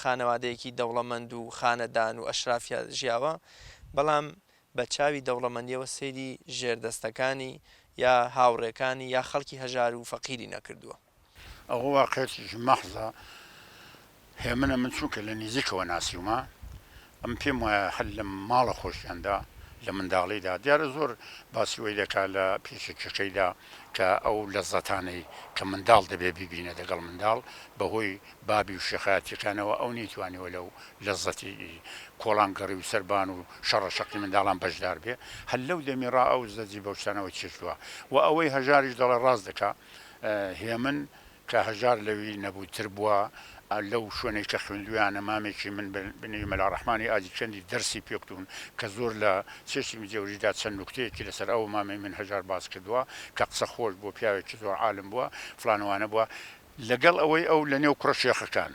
خانەوادەیەکی دەوڵەمەند و خانەدان و ئەشرافیا ژیاوە، بەڵام بە چاوی دەوڵەمەندییەوە سەیری ژێردەستەکانی یا هاوڕێکانی یا خەڵکی هەژار و فەقیری نەکردووە. ئەوە واقعێکی مەحزە هێمنە من چونکە لە نیزیکەوە ناسیومە ئەمن پێم وایە هەر لە ماڵە خۆشیاندا لە منداڵیدا دیارە زۆر باسی وەی دەکا لە پێشەکیەکەیدا کە ئەو لەزەتانەی کە منداڵ دەبێ بیبینێ دەگەڵ منداڵ بە هۆی بابی و شێخایەتیەکانەوە ئەو نەیتوانیوە لەو لەزەتی کۆڵان گەڕی و سەربان و شەڕە شەقی منداڵان بەشدار بێ هەر لەو دەمی ڕا ئەو زەجی بەو شتانەوە چێشتوە و ئەوەی هەژاریش دەڵێ ڕاست دەکا هێمن کە هەژار لەوی نەبووتر بووە، لەو شوێنەی کە خوێندوویانە مامێکی من بە نێوی مەلا ڕەحمانی ئاجیکەندی دەرسی پێکوتوون کە زۆر لە چێشتی مجێوریشدا چەند نوکتەیەکی لەسەر ئەو مامەی من هەژار باس کردووە کە قسە خۆش بووە پیاوێکی زۆر عالم بووە فڵان وانە بووە لەگەڵ ئەوەی ئەو لەنێو کوڕە شێخەکان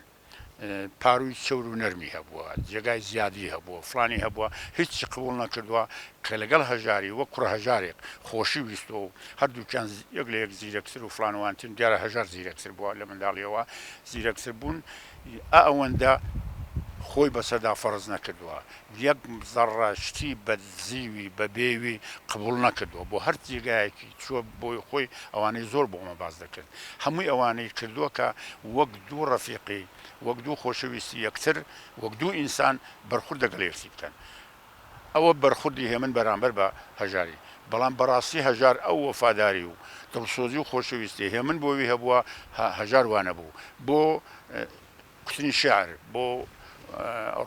پارووی چەور و نەرمی هەبووە، جێگای زیادی هەبووە، فڵانی هەبووە، هیچی قبووڵ نەکردووە کە لەگەڵ هەژاری وەک کوڕە هەژارێک خۆشی ویستووە و هەردووکیان یەک لە یەک زیرەکتر و فڵان و وانترن، دیارە هەژار زیرەکتر بووە لە منداڵییەوە زیرەکتر بوون، ئەوەندە خۆی بەسەردا فەرز نەکردووە، یەک زەڕڕە شتی بە دزیوی بە بێوی قبووڵ نەکردووە، بۆ هەر جێگایەکی چووە بۆی خۆی ئەوانەی زۆر بۆ ئەمە باس دەکرد، هەمووی ئەوانەی کردووە کە وەک دوو ڕەفیقی، وەک دوو خۆشەویستی یەکتر، وەک دوو ئینسان بەرخورد دەگەڵ یەکتری بکەن. ئەوە بەرخوردی هێمن بەرامبەر بە هەژاری. بەڵام بەڕاستی هەژار ئەو وەفاداری و دڵسۆزی و خۆشەویستیەی هێمن بۆ وی هەبووە، هەژار وا نەبوو. بۆ کوتنی شیعر، بۆ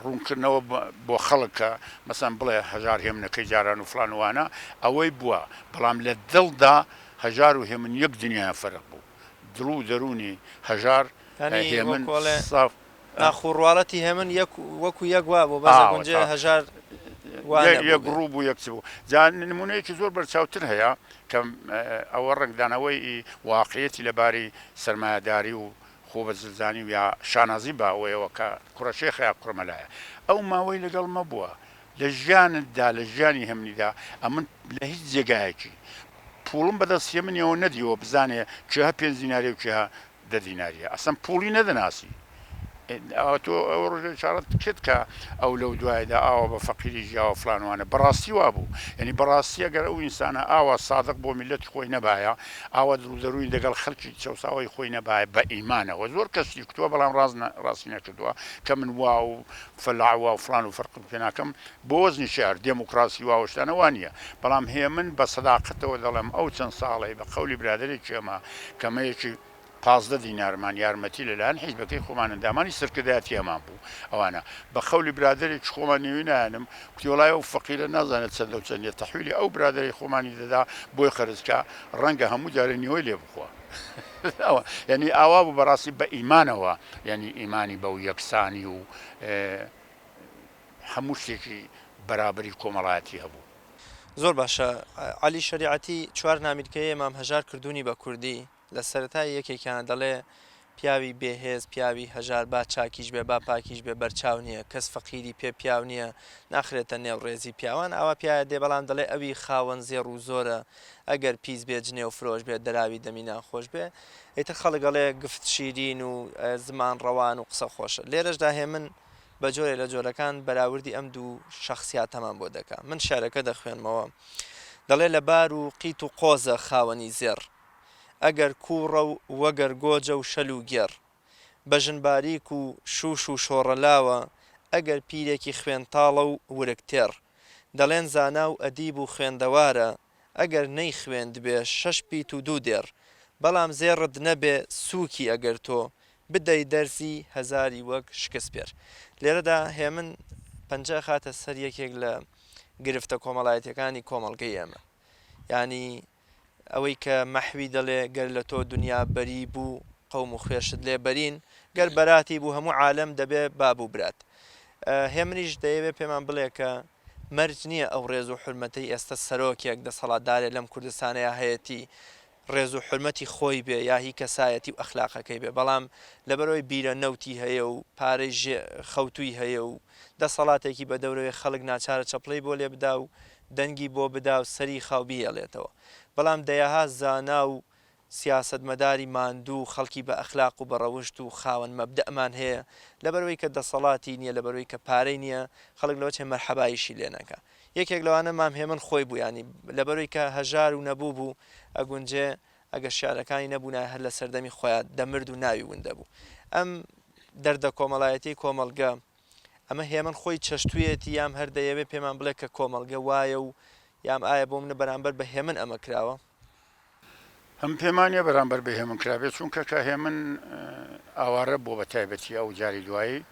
ڕوونکردنەوە بۆ خەڵک کە مەسەلەن بڵێ هەژار هێمنەکەی جاران و فڵان و وانە، ئەوەی بووە. بەڵام لە دڵدا هەژار و هێمن یەک دنیایان فەرق بوو. دڵ و دەروونی هەژار یانی هێمن وەکو ئەڵێ ساف. ناخ و ڕواڵەتی هێمن یەک وەکو یەک وابوو بەس ئاوە ئەگونجێ تا هەژار وا یەک نەبووبێ. ڕوو بوو یەک چ بوو. جا نموونەیەکی زۆر بەرچاوتر هەیە کە ئەوە ڕەنگدانەوەی واقعیەتی لە باری سەرمایەداری و خۆ بە زلزانی و یا شانازی بە ئەوەیەوە کە کوڕە شێخە یا کوڕە مەلایە. ئەو ماوەی لەگەڵ مەبووە. لە ژیانتدا، لە ژیانی هێمنیدا ئەمن لە هیچ جێگایەکی پووڵم بە دەست هێمنیەوە نەدیوە بزانێ کێهە پێنج دیناریە و کێهە دە دیناریە. ئەسڵەن پووڵی نەدەناسی. ئەوە تۆ ئەو ڕۆژە ئیشارەت کرد کە ئەو لەو دوایەدا ئاوا بە فەقیری ژیاوە فلان وانە بەڕاستی وابوو یعنی بەڕاستی ئەگەر ئەو ئینسانە ئاوا سادق بۆ میللەتی خۆی نەبایە ئاوا دڵ و دەروونی دەگەڵ خەلکی چەوساوەی خۆی نەبایە بە ئیمانەوە زۆر کەسی کوتوە بەڵام ڕاست ڕاستی نەکردووە کە من وا و فەلاح وا و فلان و فەرقم پێ ناکەم بۆ وەزنی شیعر دێموکڕاسی وا و شتانە وا نییە بەڵام هێمن بە سەداقەتەوە دەڵێم ئەو چەند ساڵەی بە قەولی برادەرێکی ئێمە کەمەیەکی 15 دینارمان یارمەتی لە لایەن حیزبەکەی خۆمان ئەندامانی سەرکردایەتی هەمان بوو ئەوانە بە قەولی برادەرێکی خۆمان نێوی نایەنم کوتی وەڵای ئەو فەقیرە نازانێت چەندە و چەند نیە تەحویلی ئەو برادەرەی خۆمانی دەدا بۆی قەرز کا ڕەنگە هەموو جارێ نیوەی لێ بخوا ئەوە یعنی ئاوا بوو بەڕاستی بە ئیمانەوە یعنی ئیمانی بەو یەکسانی و هەموو شتێکی بەرابەری کۆمەڵایەتی هەبوو. زۆر باشە عەلی شەریعەتی چوار نامیلکەیە مام هەژار کردوونی بە کوردی لە سەرەتای یەکێکیانە دەڵێ پیاوی بێ هێز پیاوی هەژار با چاکیش بێ با پاکیش بێ بەرچاو نییە کەس فەقیری پێ پیاو نییە ناخرێتە نێو ڕێزی پیاوان ئاوا پیاە دێ بەڵام دەڵێ ئەوی خاوەن زێڕ و زۆرە ئەگەر پیس بێ جنێو فرۆش بێ دەراوی دەمی ناخۆش بێ ئیتر خەڵک ئەڵێ گفت شیرین و زمان ڕەوان و قسە خۆشە لێرەشدا هێمن بە جۆرێ لە جۆرەکان بەراوردی ئەم دوو شەخسیاتەمان بۆ دەکا. من شیعرەکە دەخوێنمەوە. دەڵێ لە بار و قیت و قۆزە خاوەنی زێڕ. ئەگەر کووڕە و وەگەر گۆجە و شەل و گێڕ. بەژن باریک و شووش و شۆڕەلاوە ئەگەر پیرێکی خوێن تاڵە و ورگ تێڕ. دەڵێن زانا و ئەدیب و خوێندەوارە ئەگەر نەیخوێندبێ شەش پیت و دوو دێڕ. بەڵام زێڕت نەبێ سووکی ئەگەر تۆ بدەی دەرزی هەزاری وەک شکسپێر. لێرەدا هێمن پەنجە ئەخاتە سەر یەکێک لە گرفتە کۆمەڵایەتیەکانی کۆمەڵگەی ئێمە. یانی ئەوەی کە مەحوی دەڵێ گەر لە تۆ دنیا بەری بوو قەوم و خوێشت لێ بەرین، گەر بەراتی بوو هەموو عالەم دەبێ باب و برات. هێمنیش دەیەوێ پێمان بڵێ کە مەرج نییە ئەو ڕێز و حورمەتەی ئێستە سەرۆکێک، دەسەڵاتدارێ لەم کوردستانەیا هەیەتی ڕێز و حورمەتی خۆی بێ یا هی کەسایەتی و ئەخلاقەکەی بێ بەڵام لەبەرئەوەی بیرە نەوتی هەیە و پارەی ژێ خەوتووی هەیە و دەسەڵاتێکی بە دەورەوەی خەڵک ناچارە چەپڵەی بۆ لێ بدا و دەنگی بۆ بدا و سەری خاو بیهێڵێتەوە بەڵام دەیەها زانا و سیاسەتمەداری ماندوو و خەڵکی بە ئەخلاق و بە ڕەوشت و خاوەن مەبدەئمان هەیە لەبەرئەوەی کە دەسەڵاتی نیە لەبەرئەوەی کە پارەی نیە خەڵک لەوە چێ مەرحەبایشی لێ نەکا یەکێک لەوانە مام هێمن خۆی بوو یانی لەبەرەوەی کە هەژار و نەبوو بوو ئەگونجێ ئەگەر شیعرەکانی نەبوونایە هەر لە سەردەمی خۆیا دەمرد و ناوی ون دەبوو ئەم دەردە کۆمەڵایەتیەی کۆمەڵگە ئەمە هێمن خۆی چەشتویەتی یام هەر دەیەوێ پێمان بڵێ کە کۆمەڵگە وایە و یام ئایا بۆ منە بەرامبەر بە هێمن ئەمە کراوە؟ هەم پێمانیە بەرامبەر بە هێمن کرابێت چونکە کە هێمن ئاوارە بووە بە تایبەتی ئەو جاری دوایی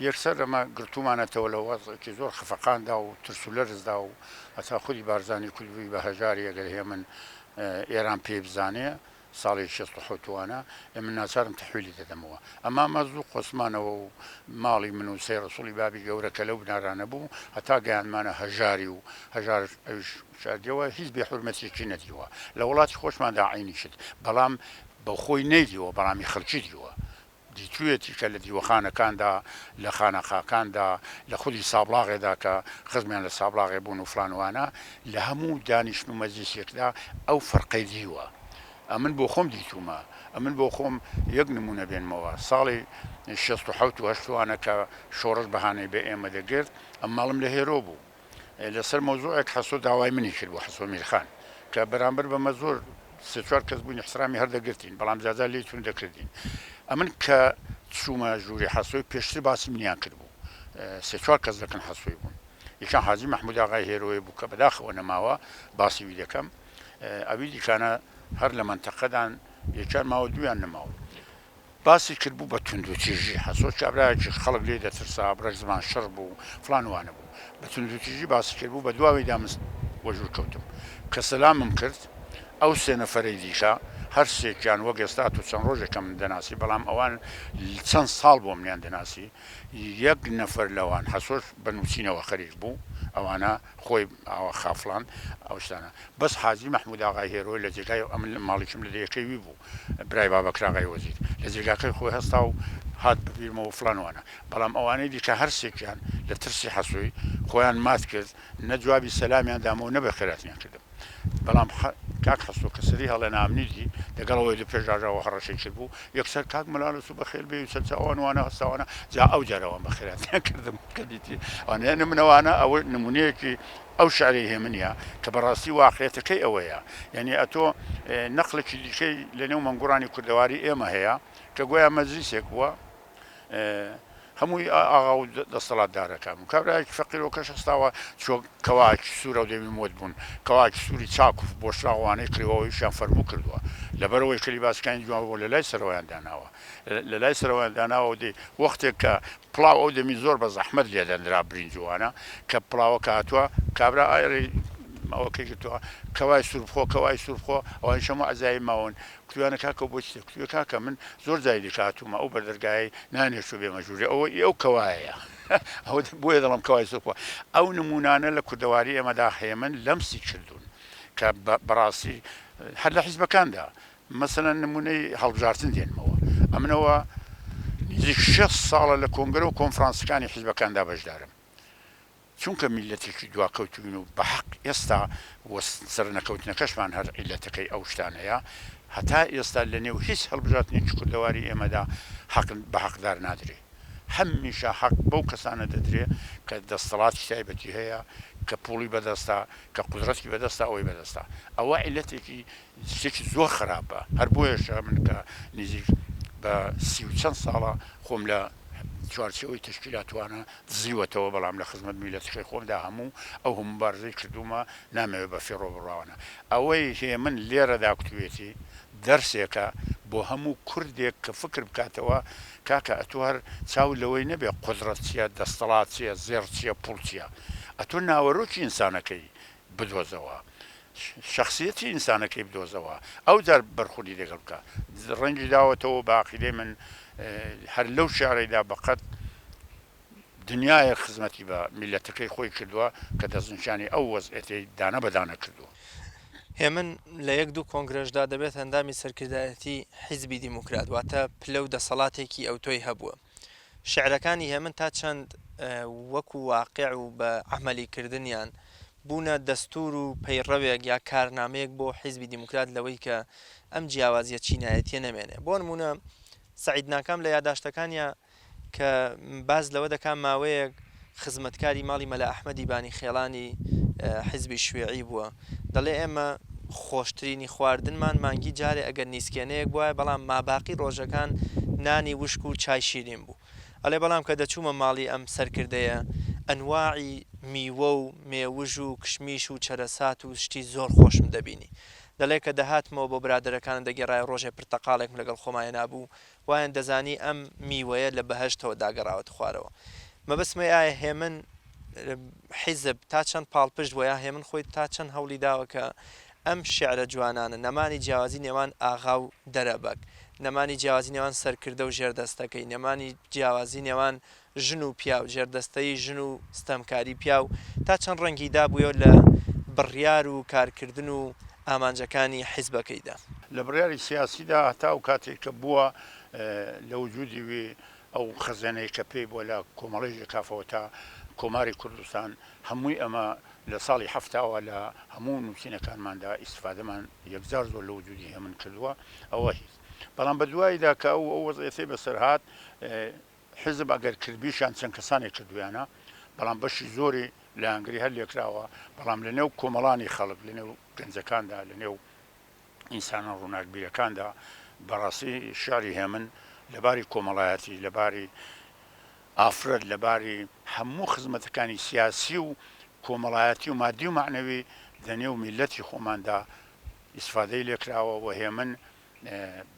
یەکسەر ئەمە گرتوومانەتەوە لە وەزعێکی زۆر خەفەقاندا و ترس و لەرزدا و هەتا خودی بارزانی کردبووی بە هەژاری ئەگەر هێمن ئێران پێی بزانێ ساڵی 67 وانە ئێمە ناچارم تەحویلی دەدەمەوە ئەما مە زوو قۆستمانەوە و ماڵی من و سەی ڕەسوڵی بابی گەورە کە لەو بنارانە بوو هەتا گەیاندمانە هەژاری و هەژار ئەویش شاردیەوە هیچ بێ حورمەتیەکی نەدیوە لە وڵاتی خۆشماندا عەینی شت بەڵام بە خۆی نەیدیوە بەڵامی خەڵکی دیوە دیتویەتی کە لە دیوەخانەکاندا لە خانەقاکاندا لە خودی سابڵاغێدا کە خزمیان لە سابڵاغێ بوون و فڵان وانە لە هەموو دانیشتن و مەجلیسێکدا ئەو فەرقەی دیوە ئەمن بۆ خۆم دیتوومە ئەمن بۆ خۆم یەک نموونە بێنمەوە ساڵی 67 و هەشت وانە کە شۆڕش بەهانەی بە ئێمە دەگرت ئەم ماڵم لە هێرۆ بوو لەسەر مەوزوعێک حەسۆ داوای منی کرد بۆ حەسۆ میرخان کە بەرامبەر بەمە زۆر سێ چوار کەس بووین احترامی هەر دەگرتین بەڵام جاجار لێی توند دەکردین ئەمن کە چوومە ژووری حەسۆی پێشتر باسی منیان کردبوو سێ چوار کەس لەکن حەسۆی بوون یەکیان حاجی مەحموود ئاغای هێرۆیە بوو کە بەداخەوە نەماوە باسی وی دەکەم ئەوی دیکانە هەر لە مەنتەقەدان یەکیان ماوە دوویان نەماون باسی کردبوو بە توندوتیژی، حەسۆ کابرایەکی خەڵک لێی دەترسا، بڕێک زمان شڕ بوو، فڵان وانە بوو. بە توندوتیژی باسی کردبوو، بە دواوەیدا من وەژوور کەوتم. کە سەلامم کرد، ئەو سێ نەفەرەی دیکە، هەر سێکیان وەک ئێستا تۆ چەند ڕۆژێکە من دەناسی، بەڵام ئەوان چەند ساڵ بووە منیان دەناسی، یەک نەفەر لەوان، حەسۆش بە نووسینەوە خەریک بوو، ئەوانە خۆی ئاوا خافڵان ئەو شتانە. بەس حاجی مەحموود ئاغای هێرۆ لە جێگای ئەمن ماڵیشم لە دێیەکەی وی بوو، برای بابەکر ئاغای وەزیر، لە جێگاکەی خۆی هەستا و هات بە بیرمەوە فڵان وانە. بەڵام ئەوانەی دیکە هەر سێکیان لە ترسی حەسۆی خۆیان مات کرد، نە جوابی سەلامیان دامەوە نە بەخێرهاتنیان کردم. بەڵام کاک حەسۆ کە سەری هەڵێنا ئەمنی دی، دەگەڵ ئەوەی لە پێش ڕاژاوە هەڕەشەی کردبوو، یەکسەر کاک مەلا رەسوو بەخێر بێی و سەرچاوان وانە هەستاوانە، جا ئەو جار ئەوان بەخێرهاتنیان کردم کە دیتی ئەوانە یانی من ئەوانە ئەوە نموونەیەکی ئەو شعرەی هێمنیە کە بەڕاستی واقعیەتەکەی ئەوەیە یانی ئەتۆ نەقڵێکی دیکەی لە نێو مەنگوڕانی کوردەواری ئێمە هەیە کە گۆیا مەجلیسێک بووە هەمووی ئاغا و دەستەڵاتدارەکان بوون. کابرایەکی فەقیرۆکەش هەستاوە چووە کەواکی سوورە و دەمی مۆد بوون. کەواکی سووری چاک و بۆشراغ وانەی کڕیوە و ئیشیان فەرموو کردووە. لەبەرئەوەی کە لیباسەکانی جوان بووە لە لای سەرەوەیان داناوە. لە لای سەرەوەیان داناوە و دەی وەختێک کە پڵاو ئەو دەمی زۆر بە زەحمەت لێ دەنرا برینج و وانە کە پڵاوەکە هاتووە کابرا ئایڕی ئەوەکەی گرتووە کەوای سوور بخۆ کەوای سوور بخۆ ئەوانیش هەموو عەجایب ماون. کوتویانە کاکە بۆ چیە؟ کوتویە کاکە من زۆر جاری دیکە هاتوومە ئەو بەردەرگایەی نانێشتوە بێمە ژوورێ ئەوە ئی ئەو کەوایەیە ئەوە بۆیە دەڵێم کەوای سوور خۆ ئەو نموونانە لە کوردەواری ئێمەدا هەیە من لەمسی کردوون کە بەڕاستی هەر لە حیزبەکاندا مەسەلەن نموونەی هەڵبژارتن دێنمەوە ئەمنەوە نزیک 6 ساڵە لە کۆنگرە و کۆنفرانسەکانی حیزبەکاندا بەشدارم چونکە میللەتێکی دواکەوتووین و بە حەق ئێستا و سەرنەکەوتنەکەشمان هەر عیللەتەکەی ئەو شتانەیە، هەتا ئێستا لە نێو هیچ هەڵبژارتنێکی کوردەواری ئێمەدا حەق بە حەقدار نادرێ. هەمیشە حەق بەو کەسانە دەدرێ کە دەستەڵاتی تایبەتی هەیە، کە پووڵی بەدەستە، کە قودرەتی بەدەستە، ئەوەی بەدەستە. ئەوە عیللەتێکی شتێکی زۆر خراپە هەر بۆیەشە من کە نزیک بە سی و چەند ساڵە خۆم لە چوارچێوەی تەشکیلاتوانە دزیوەتەوە بەڵام لە خزمەت میلەتەکەی خۆمدا هەموو ئەو موبارزەی کردوومە نامەوێت بە فیڕۆ بڕاوانە ئەوەی هێمن لێرەدا کوتوێتی دەرسێکە بۆ هەموو کوردێک کە فکر بکاتەوە کاکە ئەتۆ هەر چاو لەوەی نەبێ قودڕەت چیە دەستەڵات چیە زێڕ چیە پوڵ چیە ئەتۆ ناوەرۆکی ئینسانەکەی بدۆزەوە شەخسیەتی ئینسانەکەی بدۆزەوە ئەوجار بەرخوردی لەگەڵ بکە ڕەنگی داوەتەوە بە عەقیدەی من هەر لەو شعرەیدا بەقەد دنیایەک خزمەتی بە میللەتەکەی خۆی کردووە کە دەستنیشانی ئەو وەزعێتەی دانە بە دانە کردووە. هێمن لە یەک دوو کۆنگرەشدا دەبێتە ئەندامی سەرکردایەتی حیزبی دیموکرات، واتە پلە و دەسەڵاتێکی ئەوتۆی هەبووە. شیعرەکانی هێمن تا چەند وەکو واقیع و بە عەمەلی کردنیان بوونە دەستوور و پەیڕەوێک یا کارنامەیەک بۆ حیزبی دیموکرات لەوەی کە ئەم جیاوازیە چینایەتیە نەمێنێ بۆ نموونە سەعید ناکام لە یاداشتەکانیا کە باس لەوە دەکا ماوەیەک خزمەتکاری ماڵی مەلا ئەحمەدی بانی خێڵانی حیزبی شوێعی بووە دەڵێ ئێمە خۆشترینی خواردنمان مانگی جارێ ئەگەر نیسکێنەیەک بوایە بەڵام ماباقی ڕۆژەکان نانی وشک و چای شیرین بوو ئەڵێ بەڵام کە دەچوومە ماڵی ئەم سەرکردەیە ئەنواعی میوە و مێوژ و کشمیش و چەرەسات و شتی زۆر خۆشم دەبینی دەڵێ کە دەهاتمەوە بۆ برادەرەکانم دەگێڕایە ڕۆژێ پرتەقاڵێکم لەگەڵ خۆما هێنابوو وایان دەزانی ئەم میوەیە لە بەهەشتەوە داگەڕاوەتە خوارەوە. مەبەستمەی ئایا هێمن حیزب تا چەند پاڵپشت بووە یا هێمن خۆی تا چەند هەوڵی داوە کە ئەم شیعرە جوانانە، نەمانی جیاوازی نێوان ئاغا و دەرەبەگ، نەمانی جیاوازی نێوان سەرکردە و ژێردەستەکەی، نەمانی جیاوازی نێوان ژن و پیاو، ژێردەستەیی ژن و ستەمکاری پیاو تا چەند ڕەنگی دابوویەوە لە بڕیار و کارکردن و ئامانجەکانی حیزبەکەیدا؟ لە بڕیاری سیاسیدا هەتا ئەو کاتەی کە بووە لە وجودی وی ئەو خەزێنەی کە پێی بووە لە کۆمەڵەی ژێکافەوە تا کۆماری کوردستان هەمووی ئەمە لە ساڵی حەفتاوە لە هەموو نووسینەکانماندا ئیستفادەمان یەکجار زۆر لە وجودی هێمن کردووە ئەوە هیچ بەڵام بە دوایدا کە ئەو ئەو وەزعیەتەی بەسەر هات حیزب ئەگەر کردبیشیان چەند کەسانێک کردویانە، بەڵام بەشی زۆری لایەنگری هەر لێکراوە، بەڵام لە نێو کۆمەڵانی خەڵک، لە نێو گەنجەکاندا، لە نێو ئینسانە ڕووناکبیرەکاندا بەڕاستی شیعری هێمن لە باری کۆمەڵایەتی، لە باری ئافرەت، لە باری هەموو خزمەتەکانی سیاسی و کۆمەڵایەتی و مادی و مەعنەوی لە نێو میللەتی خۆماندا ئیسفادەی لێکراوە و هێمن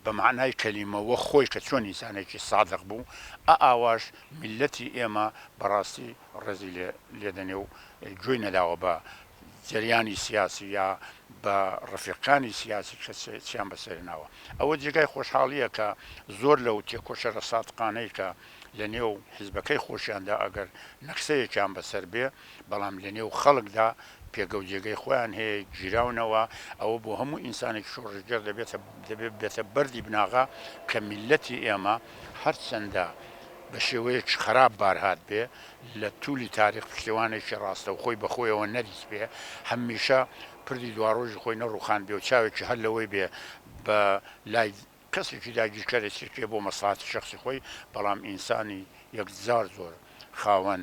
بە مەعنای کەلیمە وەک خۆی کە چۆن ئینسانێکی سادق بوو ئە ئاواش میللەتی ئێمە بەڕاستی ڕێزی لێ لێ دەنێ و گوێی نەداوە بە جەریانی سیاسی یا بە ڕەفیقانی سیاسی کە چیان بەسەر هێناوە. ئەوە جێگای خۆشحاڵییە کە زۆر لەو تێکۆشەرە سادقانەی کە لە نێو حیزبەکەی خۆشیاندا ئەگەر نەکسەیەکیان بەسەر بێ بەڵام لە نێو خەڵکدا پێگە و جێگەی خۆیان هەیە گیراونەوە، ئەوە بۆ هەموو ئینسانێکی شۆڕشگێڕ دەبێتە دەبێ ببێتە بەردی بناغە کە میللەتی ئێمە هەرچەندە بە شێوەیەکی خەراپ بار هاتبێ لە توولی تاریخ پشتیوانێکی ڕاستەوخۆی بە خۆیەوە نەدیتبێ هەمیشە. پردی دواڕۆژی خۆی نەڕووخاندبێ و چاوێکی هەر لەوەی بێ بە لای کەسێکی داگیرکەرێ چرکێ بۆ مەسڵەحەتی شەخسی خۆی، بەڵام ئینسانی یەکجار زۆر خاوەن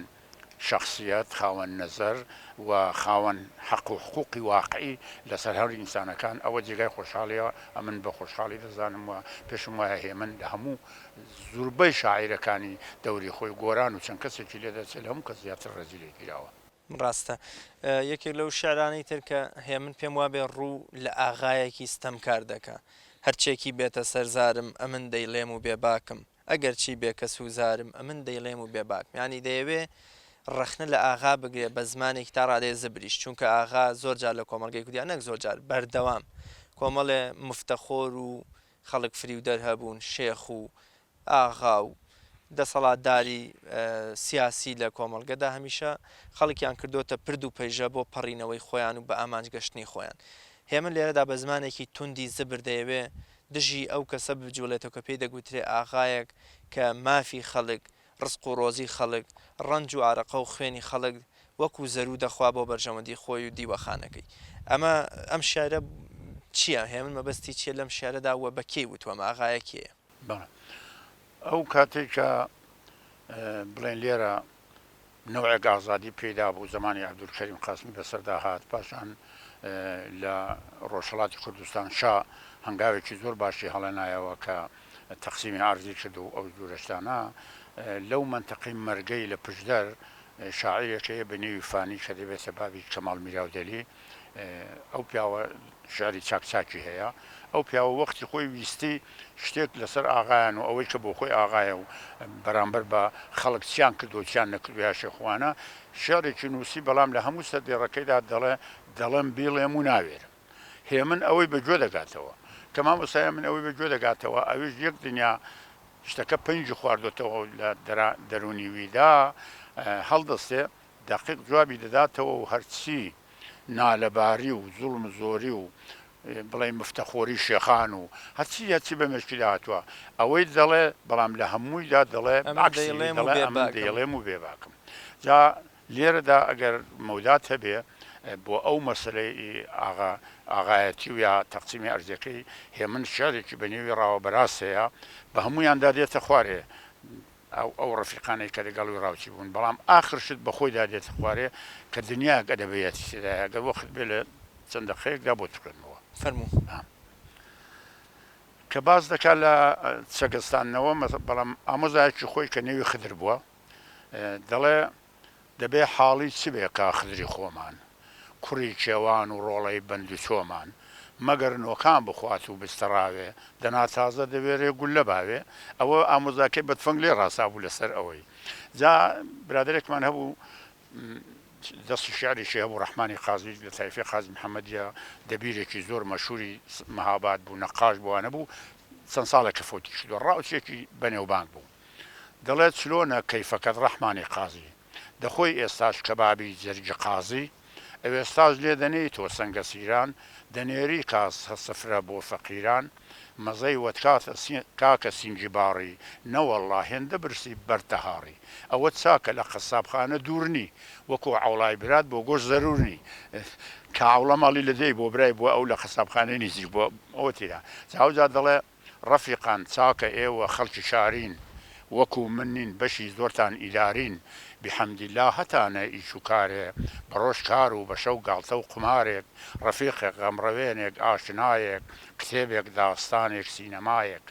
شەخسیەت، خاوەن نەزەر و خاوەن حەق و حقوقی واقعی لەسەر هەر ئینسانەکان، ئەوە جێگای خۆشحاڵیە، ئەمن بە خۆشحاڵی دەزانم و پێشم وایە هێمن لە هەموو زوربەی شاعیرەکانی دەوری خۆی، گۆران و چەند کەسێکی لێ دەرچێ لە هەموو کەس زیاتر ڕێزی لێ گیراوە. ڕاستە. یەکێک لەو شیعرانەی تر کە هێمن پێم وابێ ڕوو لە ئاغایەکی ستەمکار دەکا. هەرچێکی بێتە سەر زارم ئەمن دەیڵێم و بێباکم. ئەگەرچی بێکەس و زارم ئەمن دەیڵێم و بێباکم. یانی دەیەوێ ڕەخنە لە ئاغا بگرێ بە زمانێکی تا ڕادەیە زبریش. چونکە ئاغا زۆر جار لە کۆمەڵگەی کوردیا نەک زۆر جار بەردەوام کۆمەڵێ مفتەخۆر و خەڵک فریودەر هەبوون، شێخ و ئاغا و دەسەڵاتداری سیاسی لە کۆمەڵگەدا هەمیشە خەڵکیان کردۆتە پرد و پەیژە بۆ پەڕینەوەی خۆیان و بە ئامانج گەشتنی خۆیان. هێمن لێرەدا بە زمانێکی توندی زبر دەیەوێ دژی ئەو کەسە بجوڵێتەوە کە پێی دەگوترێ ئاغایەک کە مافی خەڵک، ڕزق و ڕۆزی خەڵک، ڕەنج و ئارەقە و خوێنی خەڵک وەکوو زەروو دەخوا بۆ بەرژەوەندی خۆی و دیوەخانەکەی. ئەمە ئەم شیعرە چییە؟ هێمن مەبەستی چییە لەم شیعرەدا و بە کێی وتووە؟ ئەم ئاغایە کێیە؟ بەڵێ. ئەو کاتەی کە بڵێن لێرە نەوعێک ئازادی پەیدا بوو، زەمانی عەبدولکەریم قاسمی بەسەردا هات، پاشان لە ڕۆژهەڵاتی کوردستان شا هەنگاوێکی زۆر باشی هەڵێنایەوە کە تەقسیمی عەرزی کرد و ئەو جورە شتانە، لەو مەنتەقەی مەرگەی لە پشدەر شاعیرێک هەیە بە نێوی فانی کە دەبێتە بابی کەماڵ میراودەلی، ئەو پیاوە شیعری چاک چاکی هەیە، ئەو پیاوە وەختی خۆی ویستی شتێک لەسەر ئاغایان و ئەوەی کە بۆ خۆی ئاغایە و بەرامبەر بە خەڵک چیان کردووە چیان نەکردووە یا شێخوانە شیعرێکی نووسی، بەڵام لە هەموو سەردێڕەکەیدا دەڵێ دەڵێم بیڵێم و ناوێرم. هێمن ئەوەی بە گوێ دەگاتەوە. کە مامۆستا هێمن ئەوەی بە گوێ دەگاتەوە ئەویش یەک دنیا شتەکە پەنجی خواردۆتەوە و لە دەروونی ویدا هەڵدەستێ دەقیق جوابی دەداتەوە و هەرچی نالەباری و زوڵم و زۆری و بڵێی مفتەخۆری شێخان و هەرچی هەرچی بە مێشکیدا هاتووە ئەوەی دەڵێ بەڵام لە هەموویدا دەڵێ ئەمن عەکسی وی دەیڵێم و دەڵێ ئەمن بێباکم. دەیڵێم و بێباکم. جا لێرەدا ئەگەر مەودات هەبێ بۆ ئەو مەسەلەی ئاغا ئاغایەتی و یا تەقسیمی ئەرزەکەی هێمن شیعرێکی بە نێوی ڕاوە بەراز هەیە بە هەموویاندا دێتە خوارێ ئەو ئەو ڕەفیقانەی کە لەگەڵ وی ڕاوچی بوون بەڵام ئاخر شت بە خۆیدا دێتە خوارێ کە دنیایەک ئەدەبیاتی تێدایە گەر وەخت بێ لە چەند دەقەیەکدا بۆت بخوێنمەوە. فەرموو. کە باس دەکا لە چەکەستاندنەوە بەڵام ئامۆزایەکی خۆی کە نێوی خدر بووە دەڵێ دەبێ حاڵی چ بێ کا خدری خۆمان، کوڕی کێوان و ڕۆڵەی بەند و چۆمان، مەگەر نۆکان بخوات و بستە ڕاوێ، دەنا تازە دەوێرێ گوللە باوێ، ئەوە ئامۆزاکەی بە تفەنگ لێ ڕاسابوو لە سەر ئەوەی. جا برادەرێکمان هەبوو دەستی شیعریشی هەبوو، ڕەحمانی قازی لە تایفەی قازی محەمەدیە، دەبیرێکی زۆر مەشهووری مەهاباد بوو، نەقاش بوو، ئەوانە بوو، چەند ساڵێکە فەوتی کردووە، ڕاوچییەکی بەنێوبانگ بوو. دەڵێ چلۆنە کەیفەکەت ڕەحمانی قازی؟ دەخۆی ئێستاش کەبابی جەرگی قازی؟ ئەوێستاش لێ دەنێی تۆ سەنگەسیران؟ دەنێری کاسە سفرە بۆ فەقیران؟ مەزەی وەتکاتە کاکە سینگی باڕی؟ نەوەڵڵا هێندە برسی بەرد دەهاڕی. ئەوە چاکە لە قەسابخانە دوور نی، وەکوو عەوڵای برات بۆ گۆشت زەروور نی. کە عەوڵا ماڵی لە دێی بۆ برای بووە ئەو لە قەسابخانەی نیزیک بووە ئەوە تیرا. جا ئەوجا دەڵێ. ڕەفیقان چاکە ئێوە خەڵکی شارین وەکو من نین بەشی زۆرتان ئیدارین بیحەمدیلا هەتانە ئیش و کارێ بەڕۆژ کار و بەشەو گاڵتە و قومارێک ڕەفیقێک غەمڕەوێنێک ئاشنایەک کتێبێک داستانێک سینەمایەک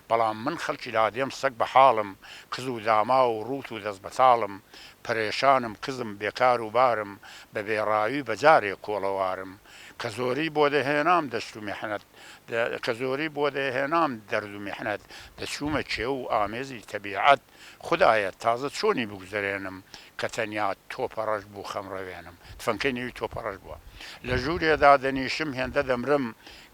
بەڵام من خەڵکی لادێم سەگ بەحاڵم کز و داماو و ڕووت و دەست بەتاڵم پەرێشانم کزم بێکار و بارم بە بێڕاوی بەجارێ کۆڵەوارم کە زۆری بۆ دەهێنام دەشت و میحنەت کە زۆری بۆ دەهێنام دەرد و میحنەت، دەچوومە کێو و ئامێزی تەبیعەت، خودایە تازە چۆنی بگوزەرێنم، کە تەنیا تۆپەڕەش بوو خەمڕەوێنم، تفەنگکەی نێوی تۆپەڕەش بووە. لە ژوورێ دادەنیشم هێندە دەمرم،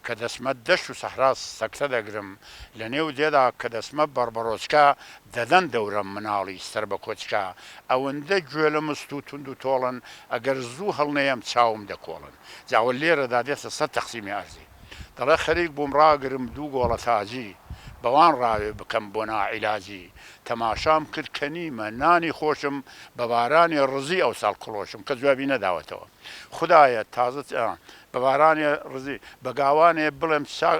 کە دەچمە دەشت و سەحرا سەکتە دەگرم، لە نێو دێدا کە دەچمە بەڕبەڕۆچکە، دەدەن دەورەم مناڵی سەر بە کۆچکە، ئەوەندە گوێ لە مست و توند و تۆڵن، ئەگەر زوو هەڵنەیەم چاوم دەکۆڵن. جا ئەوە لێرەدا دێتە سەر تەقسیمی ئەرزی. دەڵێ خەریک بووم ڕاگرم دوو گۆڵە تاجی، بەوان ڕاوێ بکەم بۆ ناعیلاجی، تەماشام کرد کە نیمە نانی خۆشم، بە بارانی ڕزی ئەوساڵ کڵۆشم، کەس جوابی نەداوەتەوە. خودایە تازە. بە بارانێ ڕزی بە گاوانێ بڵێم چا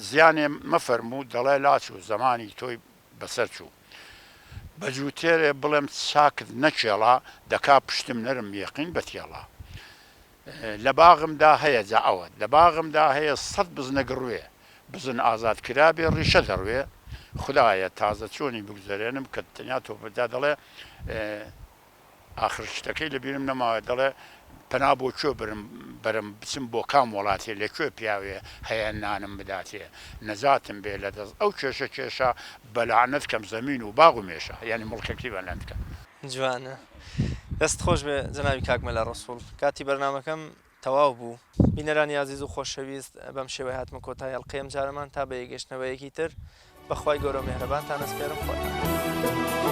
زیانێ مەفەرموو دەڵێ لاچوو زەمانی تۆی بەسەر چوو. بە جووتێرێ بڵێم چاکت نەکێڵا دەکا پشتم نەرم یەقین بە تێڵا. لە باغمدا هەیە جا ئەوەت لە باغمدا هەیە سەت بزنە گڕوێ بزن ئازاد کرابێ ڕیشە دەڕوێ خودایە تازە چۆنی بگوزەرێنم کە تەنیا تۆ جا دەڵێ ئاخر شتەکەی لە بیرم نەماوە دەڵێ پەنا بۆ کوێ برم بەرم بچم بۆ کام وڵاتێ لە کوێ پیاوێ هەیە نانم بداتێ نەجاتم بێ لە دەست ئەو کێشە کێشە بە لەعنەت کەم زەمین و باغ و مێشە یانی موڵکەکەی بە لەنت کەم. جوانە دەست خۆش بێ جەنابی کاک مەلا ڕەسوڵ کاتی بەرنامەکەم تەواو بوو. بینەرانی ئازیز و خۆشەویست بەم شێوەیە هاتمە کۆتای ئەڵقەی ئەمجارەمان تا بە یەکگەشتنەوەیەکی تر بە خوای گەورەو مێهرەبانتان ئەسپێرم خواتان.